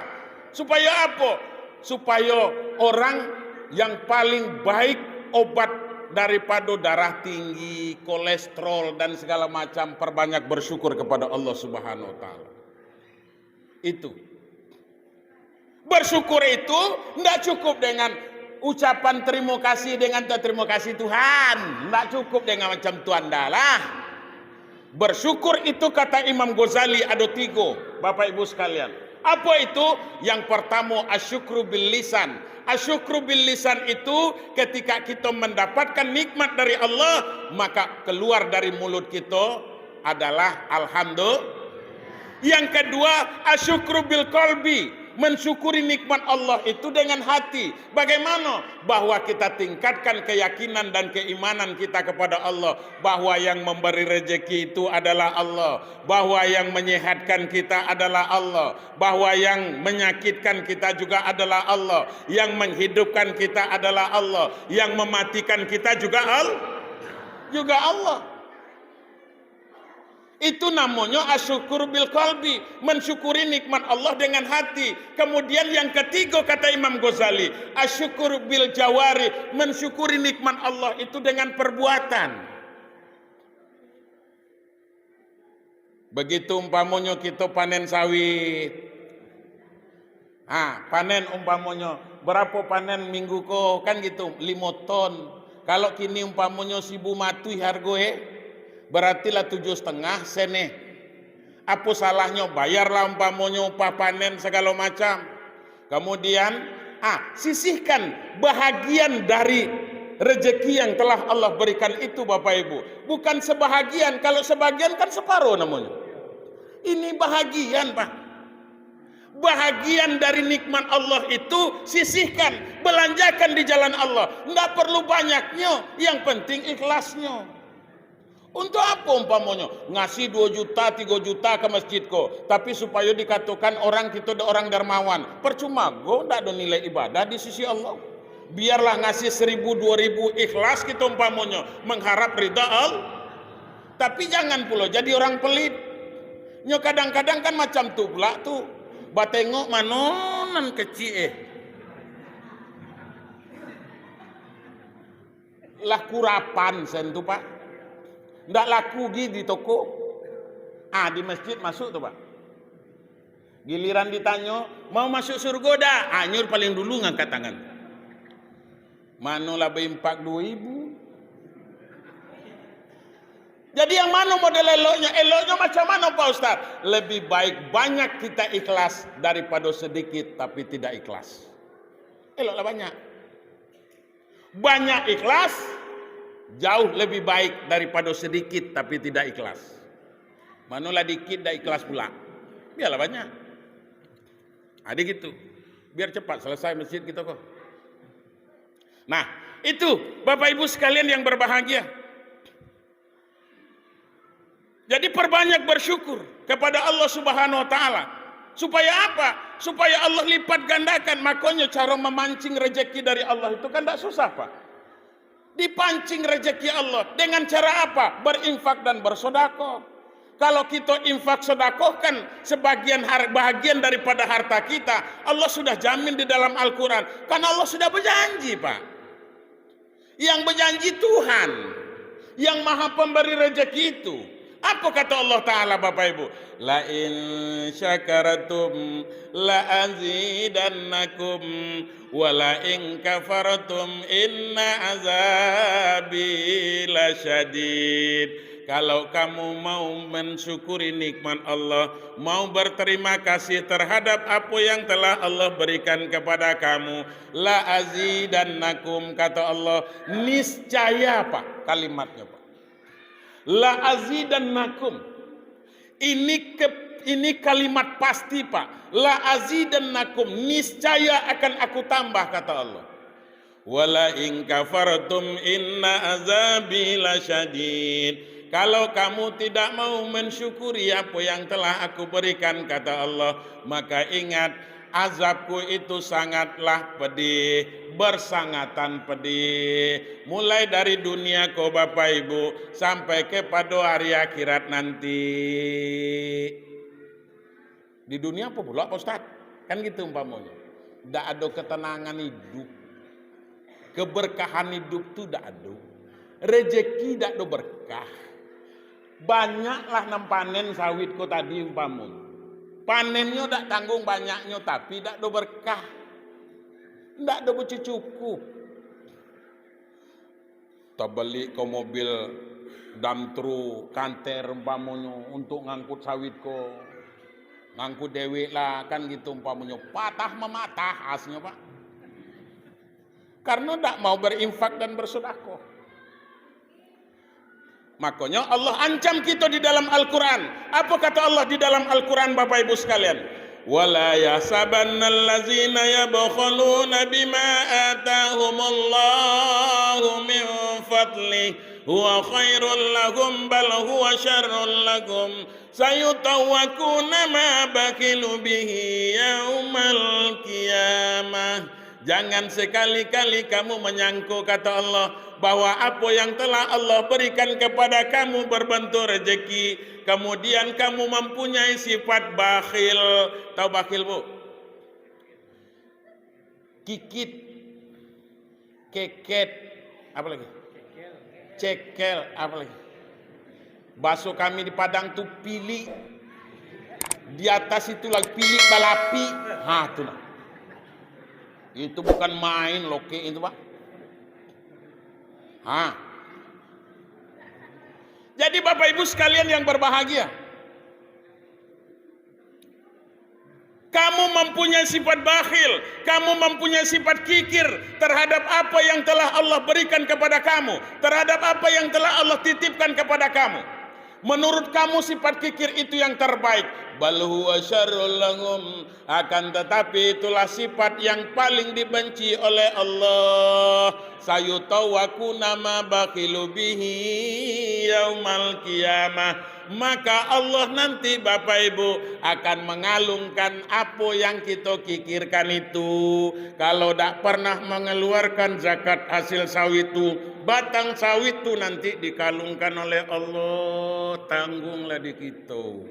Supaya apo? Supaya orang yang paling baik obat daripado darah tinggi, kolesterol, dan segala macam, perbanyak bersyukur kepada Allah Subhanahu wa Ta'ala. Itu. Bersyukur itu ndak cukup dengan ucapan terima kasih dengan terima kasih Tuhan. Ndak cukup dengan macam tu andalah. Bersyukur itu, kata Imam Ghazali, ado tigo, Bapak Ibu sekalian. Apa itu? Yang pertama, asyukru bil lisan. Asyukru bil lisan itu ketika kita mendapatkan nikmat dari Allah, maka keluar dari mulut kita adalah alhamdulillah. Yang kedua, asyukru bil qalbi, mensyukuri nikmat Allah itu dengan hati. Bagaimana? Bahwa kita tingkatkan keyakinan dan keimanan kita kepada Allah, bahwa yang memberi rezeki itu adalah Allah, bahwa yang menyehatkan kita adalah Allah, bahwa yang menyakitkan kita juga adalah Allah, yang menghidupkan kita adalah Allah, yang mematikan kita juga Al-, juga Allah. Itu namonyo asyukur bil qalbi, mensyukuri nikmat Allah dengan hati. Kemudian yang ketiga, kata Imam Ghazali, asyukur bil jawari, mensyukuri nikmat Allah itu dengan perbuatan. Begitu umpamonyo kito panen sawit. Ha, panen umpamonyo, barapo panen minggu ko? Kan gitu, limo ton. Kalau kini umpamonyo sibu matuih hargo e, berarti lah tujuah setengah sen e. Apo salahnyo, bayarlah umpamonyo upah panen sagalo macam. Kemudian, ah, sisihkan bahagian dari rezeki yang telah Allah berikan itu, Bapak Ibu. Bukan sebahagian, kalau sebahagian kan separuh namanya. Ini bahagian, Pak. Bahagian dari nikmat Allah itu sisihkan, belanjakan di jalan Allah. Ndak perlu banyaknyo, yang penting ikhlasnyo. Untuk apo umpamonyo ngasih duo juta, tigo juta ka masjid ko, tapi supayo dikatokan orang kito de-, orang dermawan? Percuma go, ndak ado nilai ibadah di sisi Allah. Biarlah ngasih seribu, duo ribu, ikhlas kito umpamonyo mengharap ridha Allah. Tapi jangan pulo jadi orang pelit. Nyo kadang-kadang kan macam tu pula tu. Batengok mano nan kecik eh. Lah kurapan sen tu, Pak. Ndak laku gi di toko. Ah, di masjid masuk tu, Pak. Giliran ditanyo, "Mau masuk surga dak?" Ah, nyo paling dulu ngangkat tangan. Mano lah baimpak duo ribu. Jadi yang mano model eloknyo? Eloknyo macam mano, Pak Ustaz? Lebih baik banyak kita ikhlas daripado sedikit tapi tidak ikhlas. Eloklah banyak. Banyak ikhlas, jauh lebih baik daripado sedikit tapi tidak ikhlas. Manolah dikit dak ikhlas pula. Biarlah banyak. Ado gitu. Biar cepat selesai masjid kito ko. Nah, itu Bapak Ibu sekalian yang berbahagia. Jadi perbanyak bersyukur kepada Allah Subhanahu wa Ta'ala. Supaya apa? Supaya Allah lipat gandakan. Makonyo caro mamancing rezeki dari Allah itu kan ndak susah, Pak. Dipancing rezeki Allah dengan cara apa? Berinfak dan bersodakoh. Kalau kito infak sodakohkan sebagian har-, bahagian daripada harta kita, Allah sudah jamin di dalam Al-Quran. Karena Allah sudah berjanji, Pak. Yang berjanji Tuhan, yang Maha Pemberi rezeki itu. Apa kata Allah Ta'ala, Bapak Ibu? "La in syakartum la azidannakum, wa la in kafartum inna azabi lasyadid." Kalau kamu mau mensyukuri nikmat Allah, mau berterima kasih terhadap apa yang telah Allah berikan kepada kamu, "La azidannakum," kata Allah, niscaya, Pak, kalimatnya, Pak. "La azidannakum." Ini ke, ini kalimat pasti, Pak. "La azidannakum," niscaya akan Aku tambah, kata Allah. "Wa la in kafartum inna azabi lasyadid." Kalau kamu tidak mau mensyukuri apa yang telah Aku berikan, kata Allah, maka ingat, azab-Ku itu sangatlah pedih, bersangatan pedih. Mulai dari dunia ko, Bapak Ibu, sampai kepado hari akhirat nanti. Di dunia apa pula, Pak Ustaz? Kan gitu umpamonyo. Ndak ado ketenangan hidup. Keberkahan hidup tu ndak ado. Rezeki ndak ado berkah. Banyaklah nan panen sawit ko tadi umpamonyo. Panennyo ndak tanggung banyaknyo, tapi ndak ado berkah. Ndak ado bacukuik. Tabali ko mobil dump truck, kanter umpamonyo, untuk ngangkut sawit ko. Ngangkut dewek lah, kan gitu umpamonyo. Patah mamatah asnyo, Pak. Karena ndak mau berinfak dan bersedekah. Makonyo Allah ancam kito di dalam Al-Quran. Apa kata Allah di dalam Al-Quran, Bapak Ibu sekalian? "Wa la yahsabanna allazina yabkhaluna bima atahumullahu min fadlih huwa khairul lahum bal huwa syarrul lahum sayutawwakuna ma bakhilu bihi yaumal qiyamah." Jangan sekali-kali kamu menyangko, kata Allah, bahwa apa yang telah Allah berikan kepada kamu berbentuk rezeki, kemudian kamu mempunyai sifat bakhil. Tahu bakhil, Bu? Kikit, keket, apa lagi? Cekel, apa lagi? Baso kami di Padang tu pilik. Di atas itu lagi pilik balapik. Ha, tu nah. Itu bukan main lokek itu, Pak. Ha. Jadi Bapak Ibu sekalian yang berbahagia, kamu mempunyai sifat bakhil, kamu mempunyai sifat kikir terhadap apa yang telah Allah berikan kepada kamu, terhadap apa yang telah Allah titipkan kepada kamu. Menurut kamu sifat kikir itu yang terbaik. Bal huwa syarrul lahum. Akan tetapi itulah sifat yang paling dibenci oleh Allah. Sayutawakuna ma bakhilu bihi yaumal qiyamah. Maka Allah nanti, Bapak Ibu, akan mengalungkan apo yang kito kikirkan itu. Kalau dak pernah mengeluarkan zakat hasil sawit tu, batang sawit tu nanti dikalungkan oleh Allah. Tanggunglah di kito.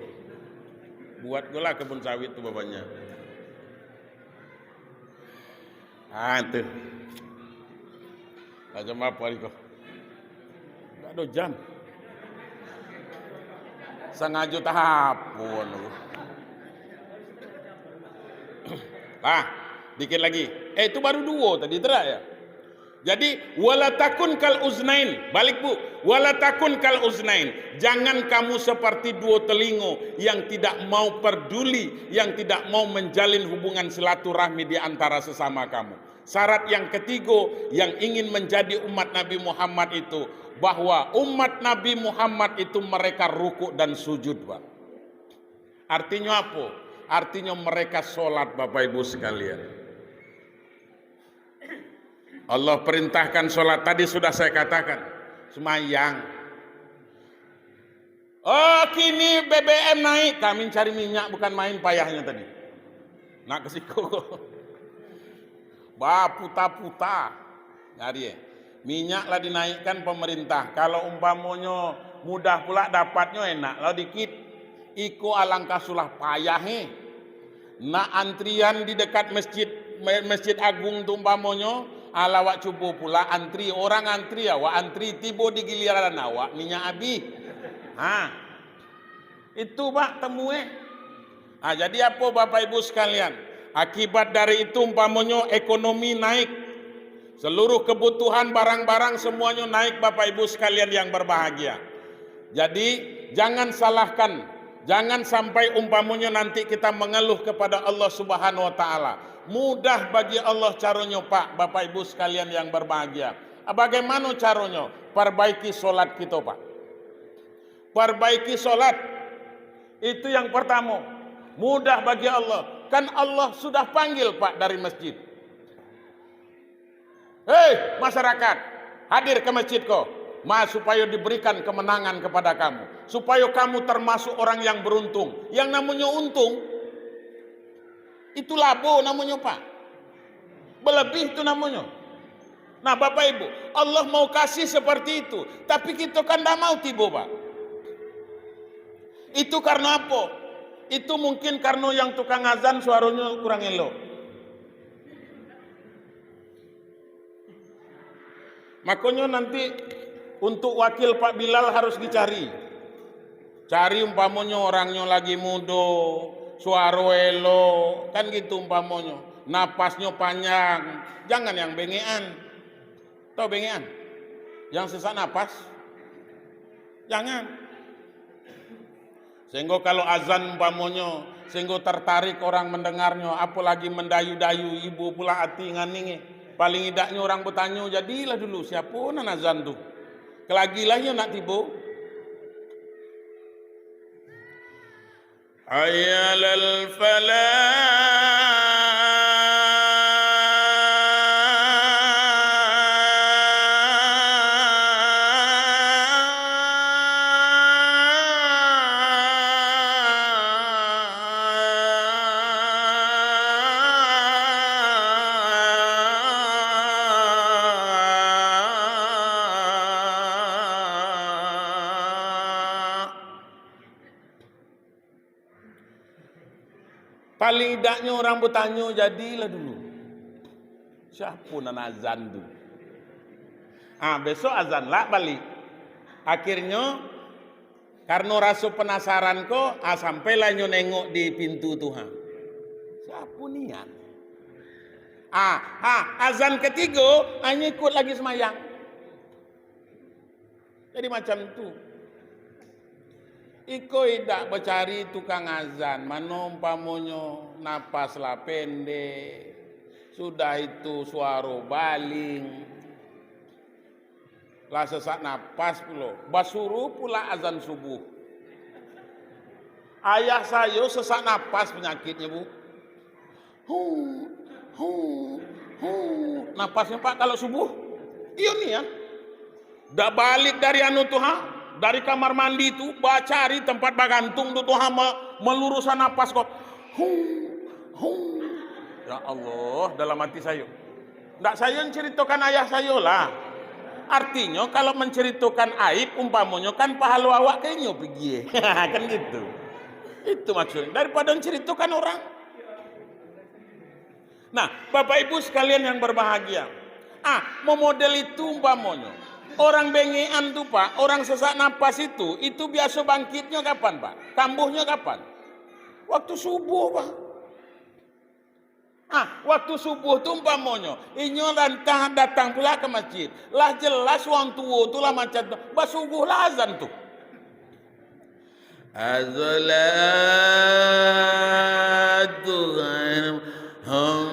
Buat golah kebun sawit tu babanyak. Ah, tu. Macam apa ni kau? Tak ada jam. Sengaja tahapun tu. Ah, dikit lagi. Eh, itu baru dua tadi, terak ya? Jadi, wala takun kal uznain. Balik, Bu. Wala takun kal uznain. Jangan kamu seperti duo telingo yang tidak mau peduli, yang tidak mau menjalin hubungan silaturahmi di antara sesama kamu. Syarat yang ketiga yang ingin menjadi umat Nabi Muhammad itu, bahwa umat Nabi Muhammad itu mereka rukuk dan sujud, Pak. Artinyo apo? Artinyo mereka sholat, Bapak Ibu sekalian. Allah perintahkan sholat, tadi sudah saya katakan, semayang. Oh, kini B B M naik, kami cari minyak bukan main payahnyo tadi. Nak ke siko. Baputa-puta. Nyari, eh. Minyak lah dinaikkan pemerintah. Kalau umpamonyo mudah pula dapatnyo, enak lah dikit. Iko alangkah sulah payah, eh. Nak antrian di dekat masjid, ma-, Masjid Agung tu umpamonyo, alah awak cubo pula antri, orang antri, awak antri, tibo di giliran awak minyak abih. Ha. Itu, Pak, temue. Ha, jadi apo, Bapak Ibu sekalian? Akibat dari itu umpamonyo ekonomi naik. Seluruh kebutuhan barang-barang semuanyo naik, Bapak Ibu sekalian yang berbahagia. Jadi, jangan salahkan, jangan sampai umpamonyo nanti kita mengeluh kepada Allah Subhanahu wa Ta'ala. Mudah bagi Allah caronyo, Pak, Bapak Ibu sekalian yang berbahagia. Bagaimana caronyo? Perbaiki sholat kito, Pak. Perbaiki sholat. Itu yang pertama. Mudah bagi Allah. Kan Allah sudah panggil, Pak, dari masjid. Hei, masyarakat, hadir ke masjid ko, ma, supayo diberikan kemenangan kepada kamu, supayo kamu termasuk orang yang beruntung. Yang namonyo untung, itu labo namonyo, Pak. Belebih itu namonyo. Nah, Bapak Ibu, Allah mau kasih seperti itu, tapi kito kan ndak mau tibo, Pak. Itu karena apo? Itu mungkin karena yang tukang azan suaronyo kurang elok. Makonyo nanti untuk wakil Pak Bilal harus dicari. Cari umpamonyo orangnyo lagi mudo, suaro elok, kan gitu umpamonyo. Napasnyo panjang, jangan yang bengekan. Tahu bengekan? Yang sesak napas? Jangan. Sehinggo kalau azan umpamonyo, sehinggo tertarik orang mendengarnyo, apolagi mendayu-dayu, ibo pula ati nganing, eh. Paling idaknyo orang batanyo, jadilah dulu, siapo nan azan tu? Kelagilah iyo nak tibo. Hayya 'alal falah. Paling idaknyo urang batanyo, jadilah dulu. Siapo nan azan tu? Ah, besok azan lah balik. Akhirnyo, Karano raso panasaran ko, ah, sampailah inyo nengok di pintu tu, ha. Siapo nian? Ah, ah, azan katigo, ah, inyo ikut lagi sumayang. Jadi macam tu. Iko indak bacari tukang azan, mano umpamonyo napas lah pendek, sudah itu suaro baling. Lah sesak napas pulo, basuruah pula azan subuh. Ayah sayo sesak napas panyakiknyo, Bu. Hu, hu, hu. Napasnyo, Pak, kalau subuh. Iyo ni, ya. Dah balik dari anu tu, ha? Dari kamar mandi tu, bacari tempat bagantung tu, tu, ha, ma-, malurusan napas ko. Hu, hu. Ya Allah, dalam hati sayo. Ndak sayo menceritakan ayah sayo lah. Artinyo, kalau menceritakan aib, umpamonyo kan pahalo awak ka inyo pigi. Kan gitu. Itu maksudnya. Daripada menceritakan orang. Nah, Bapak Ibu sekalian yang berbahagia. Ah, memodel itu umpamonyo. Orang bengekan tu, Pak, orang sesak napas itu, itu biaso bangkitnyo kapan, Pak? Kambuhnyo kapan? Waktu subuh, Pak. Ah, waktu subuh tu umpamonyo, inyo lantang datang pula ka masjid. Lah jelas urang tuo tu lah macam tu. Basubuhlah azan tu. As-salatu khairum, hum,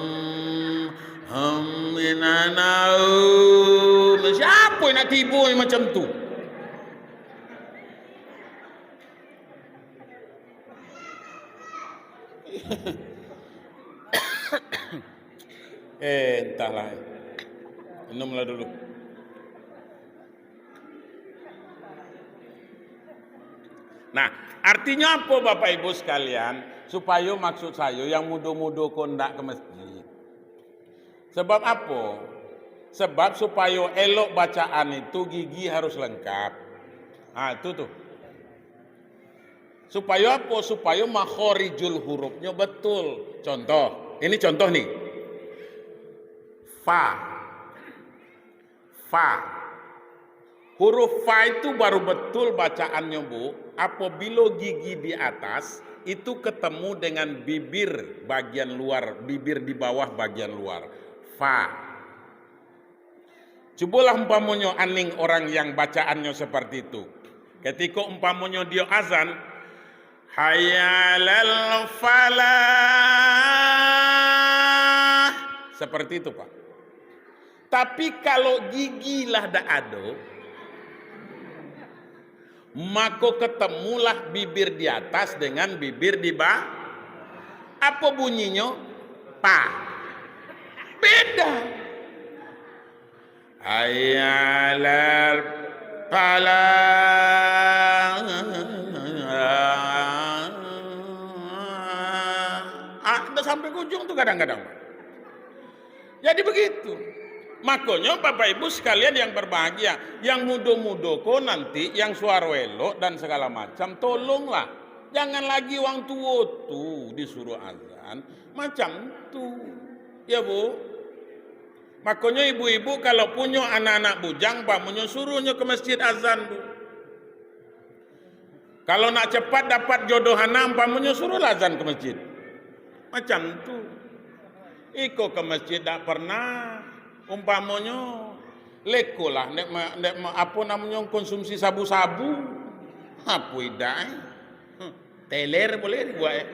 hum, minan naum. Siapo yang nak tibo yang macam tu? Eh, entahlah. Minumlah dulu. Nah, artinyo apo, Bapak Ibu sekalian? Supayo maksud sayo yang mudo-mudo ko ndak ka masjid. Sabab apo? Sabab supayo elok bacaan itu gigi harus lengkap. Ha, itu tu. Supayo apo? Supayo makhorijul hurufnyo betul. Contoh, ini contoh ni. Fa. Fa. Huruf fa itu baru betul bacaannyo, Bu, apabilo gigi di atas itu ketemu dengan bibir bagian luar, bibir di bawah bagian luar. Fa. Cubolah umpamonyo aning orang yang bacaannyo seperti itu. Ketiko umpamonyo dio azan, "Hayya 'alal falah." Seperti itu, Pak. Tapi kalau gigi lah dak ado, mako ketemulah bibir di atas dengan bibir di bawah. Apo bunyinyo? Pa. Beda. Hayya 'alal falah. Ah, dak sampai ke ujung tu kadang-kadang. Jadi begitu. Makonyo, Bapak Ibu sekalian yang berbahagia, yang mudo-mudo ko nanti, yang suaro elok dan segala macam, tolonglah. Jangan lagi wang tuo tu disuruh azan. Macam tu. Ya, Bu? Makonyo ibu-ibu kalau punyo anak-anak bujang, umpamonyo suruhnyo ka masjid azan tu. Kalau nak cepat dapat jodoh anak, umpamonyo suruhlah azan ka masjid. Macam tu. Iko ka masjid dak pernah, umpamonyo, lekolah, nek ma-, nek ma-, apo namonyo, konsumsi sabu-sabu. Apo idak, eh? Hmm. Teler boleh dibuat, eh?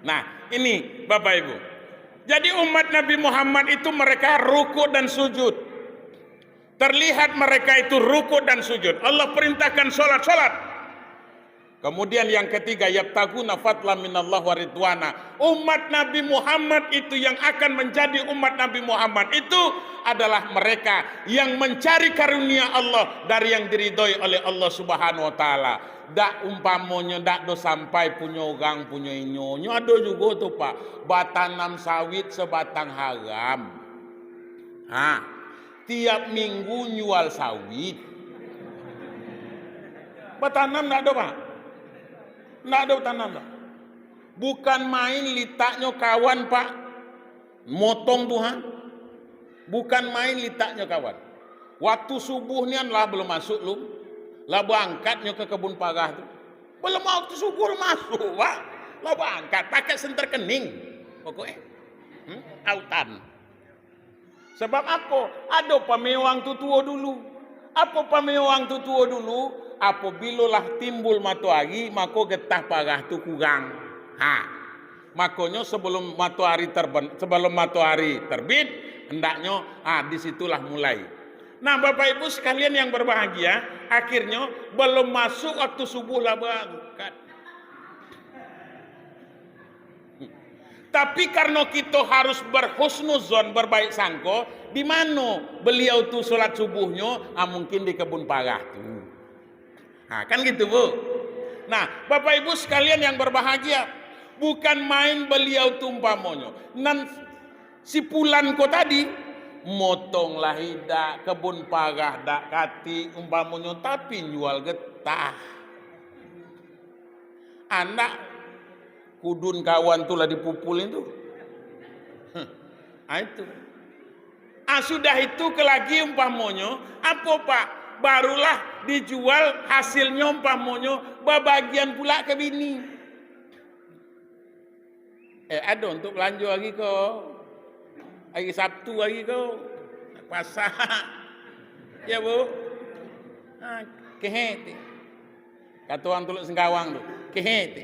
Nah, ini Bapak Ibu. Jadi umat Nabi Muhammad itu mereka rukuk dan sujud. Terlihat mereka itu rukuk dan sujud. Allah perintahkan salat, salat. Kemudian yang ketiga, "Yabtaghuna fadlan minallah wa ridwana." Umat Nabi Muhammad itu yang akan menjadi umat Nabi Muhammad itu adalah mereka yang mencari karunia Allah dari yang diridhoi oleh Allah Subhanahu wa Ta'ala. Dak umpamonyo, dak do sampai punyo urang, punyo inyo. Nyo ado jugo tu, Pak, batanam sawit sabatang haram. Ha, tiap minggu nyual sawit. Batanam dak ado, Pak? Dak ado batanam, Pak. Bukan main litaknyo kawan, Pak. Motong tu, ha? Bukan main litaknyo kawan. Waktu subuh nian lah balum masuak, lum. Lah baangkatnyo ka kabun parah tu. Balum waktu subuh lah masuak, Pak. Lah baangkat, pakai senter kening. Pokoknyo, hmm, autan. Sabab apo? Ado pamewang tu tuo dulu. Apo pamewang tu tuo dulu? Apabilo lah timbul matoari, mako getah parah tu kurang. Ha. Makonyo sabalum matoari terben-, sabalum matoari terbit, hendaknyo, ha, di situlah mulai. Nah, Bapak Ibu sekalian yang berbahagia, akhirnyo balum masuak waktu subuh lah baangkat. Tapi karano kito harus berhusnuzon, berbaik sangko, di mano beliau tu solat subuhnyo? Ah, mungkin di kebun parah tu. Ha, kan gitu, Bu? Nah, Bapak Ibu sekalian yang berbahagia, bukan main beliau tu umpamonyo. Nan si Pulan ko tadi, motonglah idak, kebun parah dak katik umpamonyo, tapi jual getah. Anak kudun kawan tu lah dipupul itu. Heh, ah, itu. Ah, sudah itu ke lagi umpamonyo, apo, Pak? Barulah dijual hasilnyo umpamonyo, babagian pula ke bini. Eh, ado untuak balanjo hari ko. Hari Sabtu hari ko. Pasa. Ya, Bu? Ha, kehe ti. Kato urang Tuluk Singkawang tu. Kehe ti.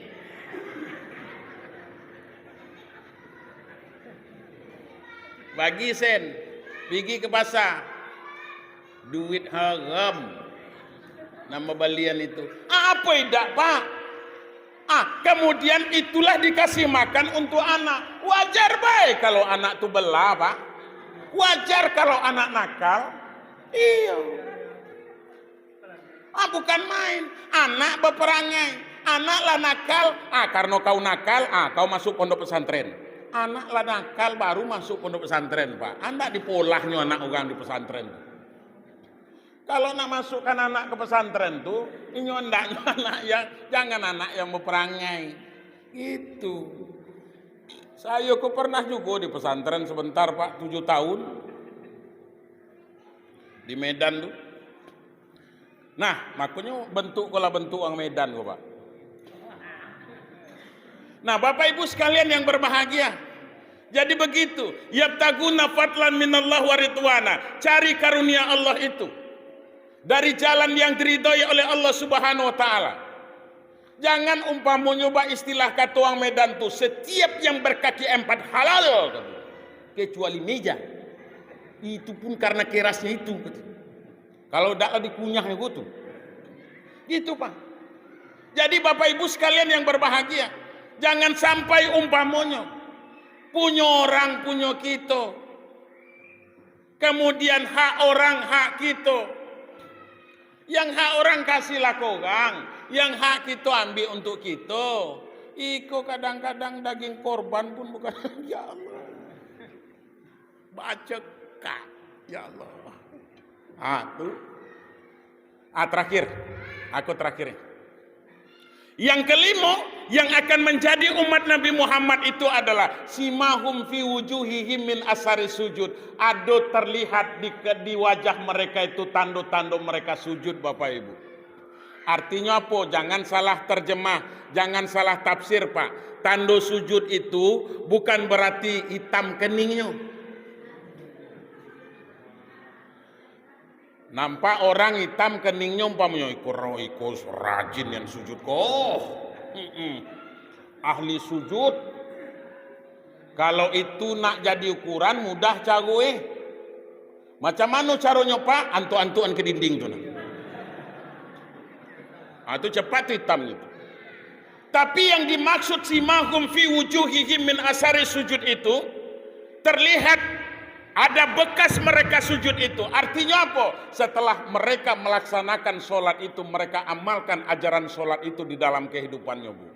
Bagi sen. Pigi ka pasa. Duit haram. Nan babalian itu. Apo idak, Pak? Ah, kamudian itulah dikasih makan untuak anak. Wajar bae kalau anak tu bela, Pak. Wajar kalau anak nakal. Iyo. Ah, bukan main. Anak baparangai. Anak lah nakal. Ah, karano kau nakal, ah, kau masuak pondok pesantren. Anak lah nakal, baru masuak pondok pesantren, Pak. Andak dipolahnyo anak urang di pesantren tu. Kalau nak masukkan anak ke pesantren tu, inyo andaknyo anak yang, jangan anak yang baparangai. Gitu. Sayo ko pernah jugo di pesantren sebentar, Pak, tujuh tahun. Di Medan tu. Nah, makonyo bentuk ko lah bentuk urang Medan ko, Pak. Nah, Bapak Ibu sekalian yang berbahagia, jadi begitu, yabtaguna fadlan minallah wa ridwana, cari karunia Allah itu dari jalan yang diridhoi oleh Allah Subhanahu wa Ta'ala. Jangan umpamonyo baistilah kato urang Medan tu, setiap yang berkaki empat halal, kata. Kecuali meja. Itu pun karena kerasnya itu, kata. Kalau dak lah dikunyah ko tu. Gitu, Pak. Jadi, Bapak Ibu sekalian yang berbahagia, jangan sampai umpamonyo punyo orang, punyo kito. Kamudian hak orang, hak kito. Yang hak orang kasihlah ka orang, yang hak kito ambiak untuak kito. Iko kadang-kadang daging korban pun bukan, ya Allah. Bacekak. Ya Allah. Ah, tu. Ah, terakhir. Aku terakhir. Yang kelimo, yang akan menjadi umat Nabi Muhammad itu adalah simahum fi wujuhihim min asari sujud. Ado terlihat di, di wajah mereka itu tando-tando mereka sujud, Bapak Ibu. Artinyo apo? Jangan salah terjemah, jangan salah tafsir, Pak. Tando sujud itu bukan berarti itam keningnyo. Nampak orang itam keningnyo, umpamonyo, iko, iko rajin nian sujud ko. Mm-mm. Ahli sujud. Kalau itu nak jadi ukuran, mudah caro, eh. Macam mano caronyo, Pak? Antuk-antukan ka dinding tu nah. Ah, tu cepat tu itamnyo tu. Tapi yang dimaksud simahum fi wujuhihim min asari sujud itu, terlihat ada bekas mereka sujud itu. Artinyo apo? Setelah mereka melaksanakan sholat itu, mereka amalkan ajaran sholat itu di dalam kehidupannyo, Bu.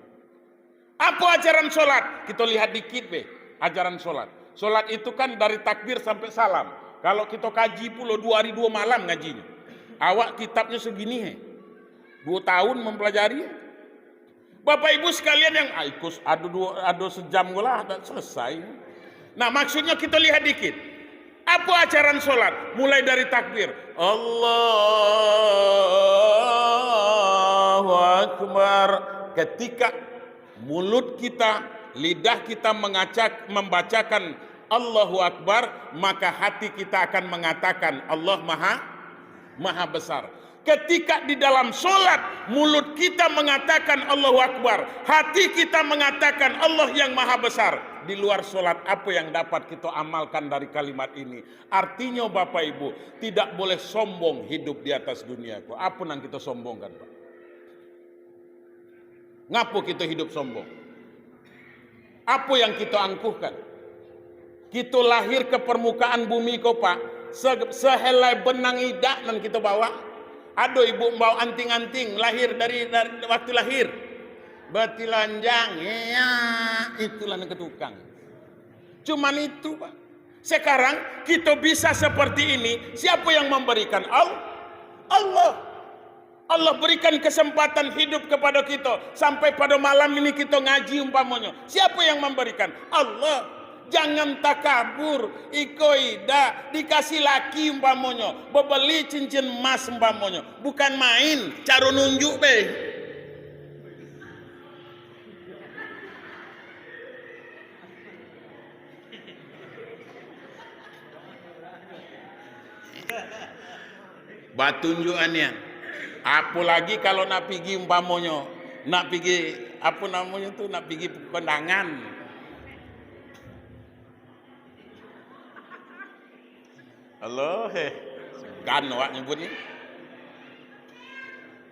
Apo ajaran sholat? Kito lihat dikit be, ajaran sholat. Sholat itu kan dari takbir sampai salam. Kalau kito kaji pulo, duo hari duo malam ngajinyo. Awak kitabnyo segini, he. Duo tahun mempelajari. Bapak Ibu sekalian yang, ah, ikus, ado duo, ado sejam ko lah, dak selesai. Nah, maksudnyo kito lihat dikit. Apa ajaran sholat? Mulai dari takbir. Allahu Akbar. Ketika mulut kita, lidah kita mengacak, membacakan Allahu Akbar, maka hati kita akan mengatakan, "Allah Maha, Maha Besar." Ketika di dalam sholat, mulut kita mengatakan Allahu Akbar, hati kita mengatakan Allah yang Maha Besar. Di luar sholat, apa yang dapat kita amalkan dari kalimat ini? Artinyo, Bapak Ibu, tidak boleh sombong hidup di atas dunia ko. Apo nan kito sombongkan, Pak? Ngapo kito hidup sombong? Apo yang kito angkuhkan? Kito lahir ke permukaan bumi ko, Pak, se-, sehelai benang idak nan kito bawa. Ado ibu bawa anting-anting lahir dari, dari waktu lahir. Batilanjang, iya, itulah nan ketukang. Cuman itu, Pak. Sekarang kito bisa seperti ini, siapa yang memberikan? Al-, Allah. Allah berikan kesempatan hidup kepada kito. Sampai pada malam ini kito ngaji umpamonyo. Siapa yang memberikan? Allah. Jangan takabur, iko idak, dikasih laki umpamonyo, bebeli cincin emas umpamonyo. Bukan main, caro nunjuk be. Batunjuak anian. Apolagi kalau nak pigi umpamonyo, nak pigi, apo namonyo tu, nak pigi kondangan. Allah, eh. Segan awak nyebut ni.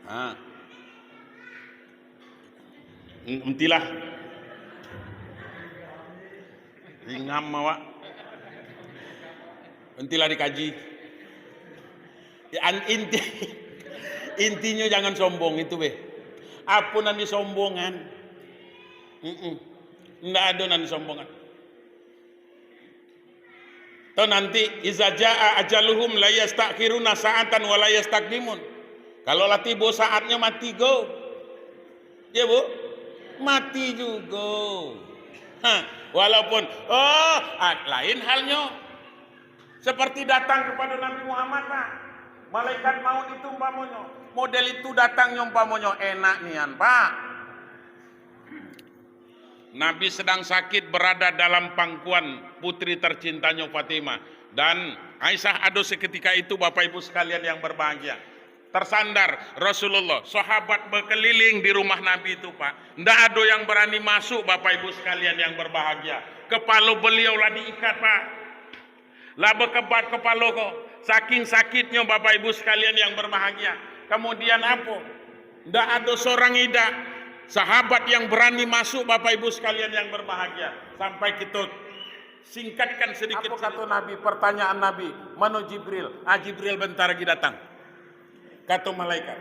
Ha. Entilah. Ringam awak. Entilah dikaji. Ya, an-, inti, intinyo jangan sombong itu, beh. Apo nan disombongan? Mm-mm. Ndak ado nan disombongan. Atau nanti, "Iza jaa ajaluhum la yastakhiruna sa'atan wa la yastaqdimun." Kalau lah tibo saatnyo, mati go. Ya, Bu? Mati jugo. Ha, walaupun, oh, a-, lain halnyo. Seperti datang kepada Nabi Muhammad, Pak. Malaikat maut itu umpamonyo. Model itu datangnyo umpamonyo, enak nian, Pak. Nabi sedang sakit, berada dalam pangkuan putri tercintanyo Fatimah. Dan Aisyah ado seketika itu, Bapak Ibu sekalian yang berbahagia. Tersandar Rasulullah, sahabat berkeliling di rumah Nabi itu, Pak. Ndak ado yang berani masuk, Bapak Ibu sekalian yang berbahagia. Kepala beliau lah diikat, Pak. Lah bakebat kapalo ko, saking sakitnyo, Bapak Ibu sekalian yang berbahagia. Kemudian apo? Ndak ado sorang idak sahabat yang berani masuk, Bapak Ibu sekalian yang berbahagia. Sampai kito singkatkan sedikit. Apo kato Nabi, pertanyaan Nabi, "Mano Jibril?" "Ah, Jibril bentar lagi datang," kato malaikat.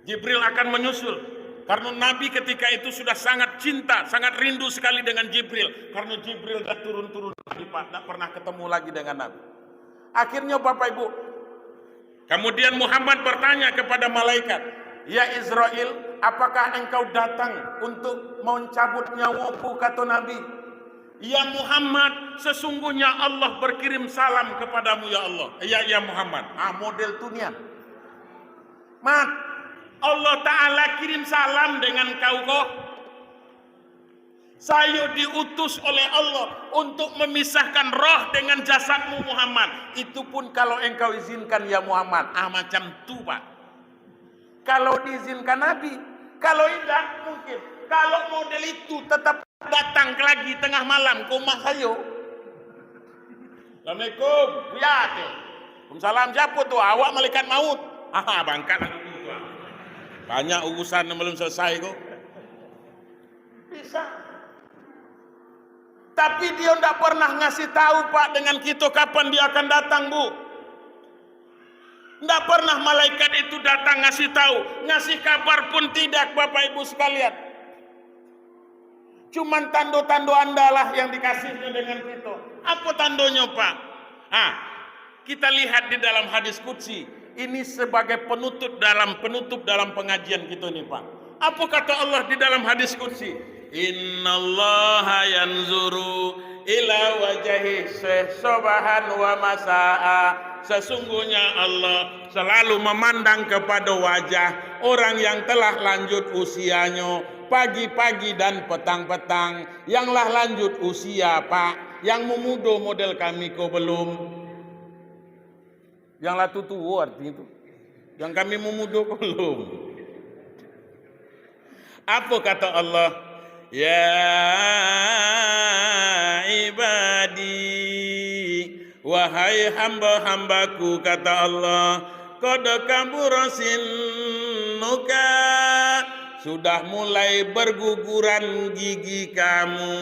Jibril akan menyusul. Karena Nabi ketika itu sudah sangat cinta, sangat rindu sekali dengan Jibril. Karena Jibril dah turun-turun lagi, Pak, tak pernah ketemu lagi dengan Nabi. Akhirnya, Bapak Ibu, kemudian Muhammad bertanya kepada malaikat, "Ya Izrail, apakah engkau datang untuk mencabut nyawaku?" kato Nabi. "Ya Muhammad, sesungguhnya Allah berkirim salam kepadamu, ya Allah." Ya, ya Muhammad. Ah, model tu nian. Mat, Allah Ta'ala kirim salam dengan kau ko. Sayo diutus oleh Allah untuk memisahkan roh dengan jasadmu, Muhammad. Itu pun kalau engkau izinkan, ya Muhammad. Ah, macam tu, Pak. Kalau diizinkan Nabi, kalau indak, mungkin. Kalau model itu tetap datang lagi tengah malam ke rumah sayo. "Assalamualaikum, Buya," tu. "Waalaikumsalam, siapo tu?" "Awak malaikat maut." "Aha, bangkatlah dulu tu, ah. Banyak urusan yang belum selesai ko." Bisa. Tapi dio ndak pernah ngasih tahu, Pak, dengan kito kapan dio akan datang, Bu. Ndak pernah malaikat itu datang ngasih tahu, ngasih kabar pun tidak, Bapak Ibu sekalian. Cuman tando-tando andalah yang dikasihnyo dengan kito. Apo tandonyo, Pak? Ah, kita lihat di dalam hadis qudsi. Ini sebagai penutup dalam, penutup dalam pengajian kito ni, Pak. Apo kato Allah di dalam hadis qudsi? "Innallaha yanzuru ila wajhi Syekh sabahan wa masaa. Sesungguhnya Allah selalu memandang kepada wajah orang yang telah lanjut usianyo, pagi-pagi dan petang-petang. Yang lah lanjut usia, Pak, yang memudo model kami ko belum? Yang lah tuo-tuo artinyo tu. Yang kami memudo ko belum. Apo kato Allah? "Ya ibadi, wahai hamba-hambaku," kato Allah, "qad kabura sinnuka, sudah mulai berguguran gigi kamu."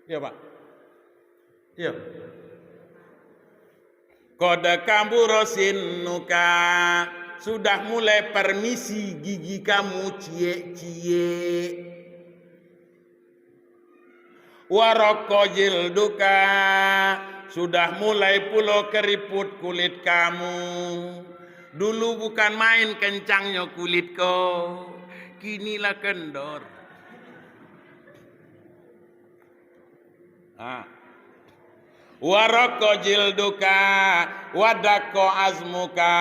Ya, Pak. Iyo. "Qad kabura sinnuka, sudah mulai permisi gigi kamu, ciek-ciek. Wa raqqa jilduka, sudah mulai pulo keriput kulit kamu. Dulu bukan main kencangnyo kulit ko, kini lah kendor." Ha. "Wa raqqa jilduka, wa daqqa azmuka."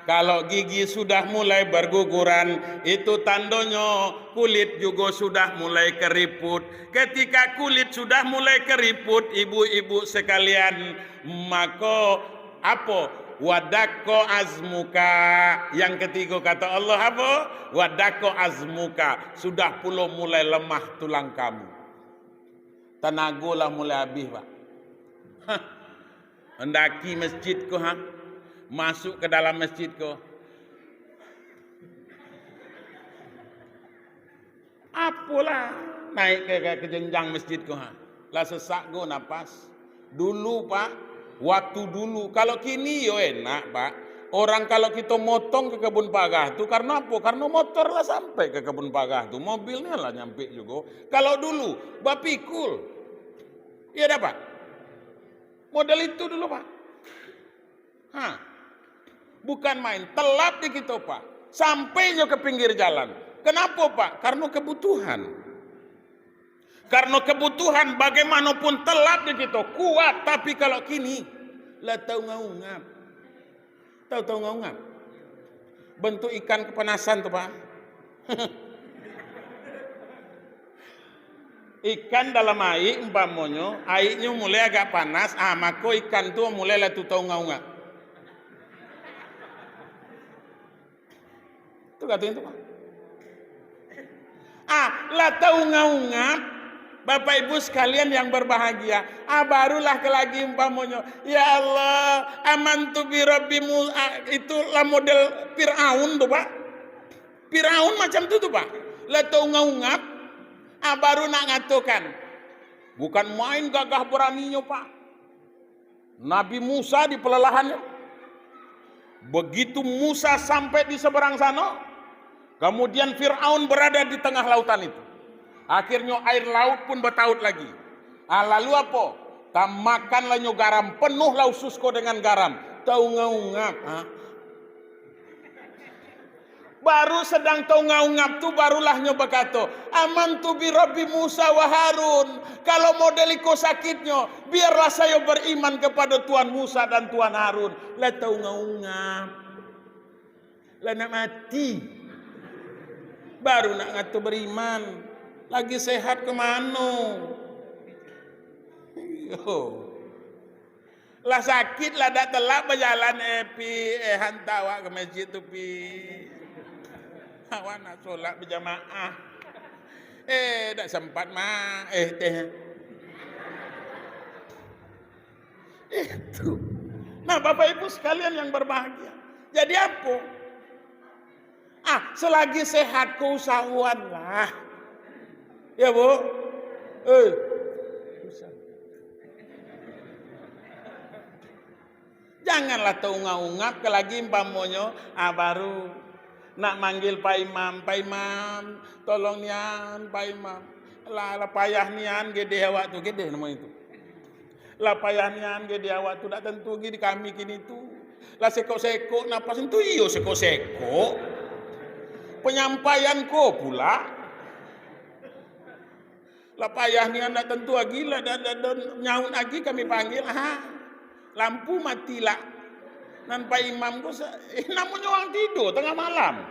Kalau gigi sudah mulai berguguran, itu tandonyo kulit jugo sudah mulai keriput. Ketika kulit sudah mulai keriput, ibu-ibu sekalian, mako apo? "Wa daqqa azmuka." Yang ketigo kato Allah apo? "Wa daqqa azmuka." Sudah pulo mulai lemah tulang kamu. Tanago lah mulai abih, Pak. Hah. Mandaki masjid ko, ha. Masuk ka dalam masjid ko. Apolah, naik ka, ka, ka jenjang masjid ko, ha. Lah sesak go napas. Dulu, Pak, waktu dulu. Kalau kini yo enak, Pak. Orang kalau kito motong ka kabun parah tu, karano apo? Karano motor lah sampai ka kabun parah tu, mobilnyo lah nyampe jugo. Kalau dulu, bapikul. Iyo dak, Pak? Model itu dulu, Pak. Ha. Bukan main, telap di kito, Pak. Sampai nyo ka pinggir jalan. Kenapo, Pak? Karano kebutuhan. Karano kebutuhan, bagaimanopun telap di kito, kuat, tapi kalau kini, lah taungap-ungap. Tahu, taungap-ungap? Bentuk ikan kepanasan tu, Pak. Ikan dalam aia, umpamonyo, aianyo mulai agak panas, ah, mako ikan tu mulai lah tu taungap-ungap. Tu kato itu, Pak. Ah, lah taungap-ungap, Bapak Ibu sekalian yang berbahagia. Ah, barulah ka lagi umpamonyo, "Ya Allah, amantu bi Rabbi Mu-," ah, itulah model Firaun tu, Pak. Firaun macam tu tu, Pak. Lah taungap-ungap, ah, baru nak ngatokan. Bukan main gagah baraninyo, Pak. Nabi Musa di palalahan. Begitu Musa sampai di seberang sano, kemudian Firaun berada di tengah lautan itu. Akhirnyo air laut pun bataut lagi. Ah, lalu apo? Tamakanlah nyo garam, penuhlah usus ko dengan garam. Taungap-ungap, ha? Baru sadang taungap-ungap tu, barulah nyo bakato, "Amantu bi Rabbi Musa wa Harun." Kalau model iko sakitnyo, biarlah sayo beriman kepada Tuhan Musa dan Tuhan Harun. Lah taungap-ungap. Lah nak mati. Baru nak ngato beriman. Lagi sehat ka mano? Iyo. Lah sakik, lah dak telak bajalan, eh, Pi, eh, hantar awak ka masjid tu, Pi. Awak nak solat bajamaah. Eh, dak sempat, Mak. Eh, teh. Itu. Nah, Bapak Ibu sekalian yang berbahagia. Jadi apo? Ah, selagi sehat ko usahoanlah. Ya, Bu? Eh. Janganlah taungap-ungap ka lagi umpamonyo, ah, baru nak manggil Pak Imam, "Pak Imam, tolong nian, Pak Imam. Lah, lah payah nian gede awak tu," gede namo itu. Lah payah nian gede awak tu, dak tantu gi di kami kini tu. Lah sekok-sekok napas tu, iyo sekok-sekok. Penyampaian ko pula. Lah payah nian, ndak tantu agi lah, da, da, da, nyaut agi kami panggil, ha. Lampu mati lah. Nan Pak Imam ko sa-, eh, namonyo urang tido tangah malam.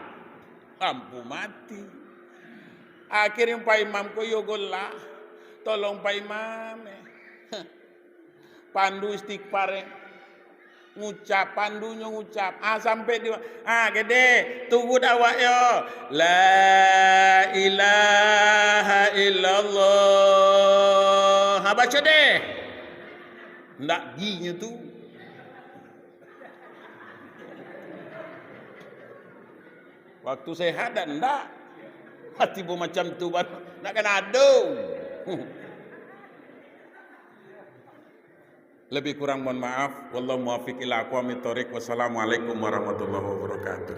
Lampu mati. Akhirnyo Pak Imam ko yo golah. Tolong Pak Imam, eh. Pandu istighfar, eh. Ngucap, pandunyo ngucap. Ah, sampai di, ah, gede, tugut awak yo. La ilaha illallah. Ha, baco deh. Ndak ginyo tu. Waktu sehat dak ndak. Tibo macam tu baru. Ndak kan ado. Lebih kurang mohon maaf. Wallahu muwaffiq ila aqwamit thoriq. Wassalamualaikum warahmatullahi wabarakatuh.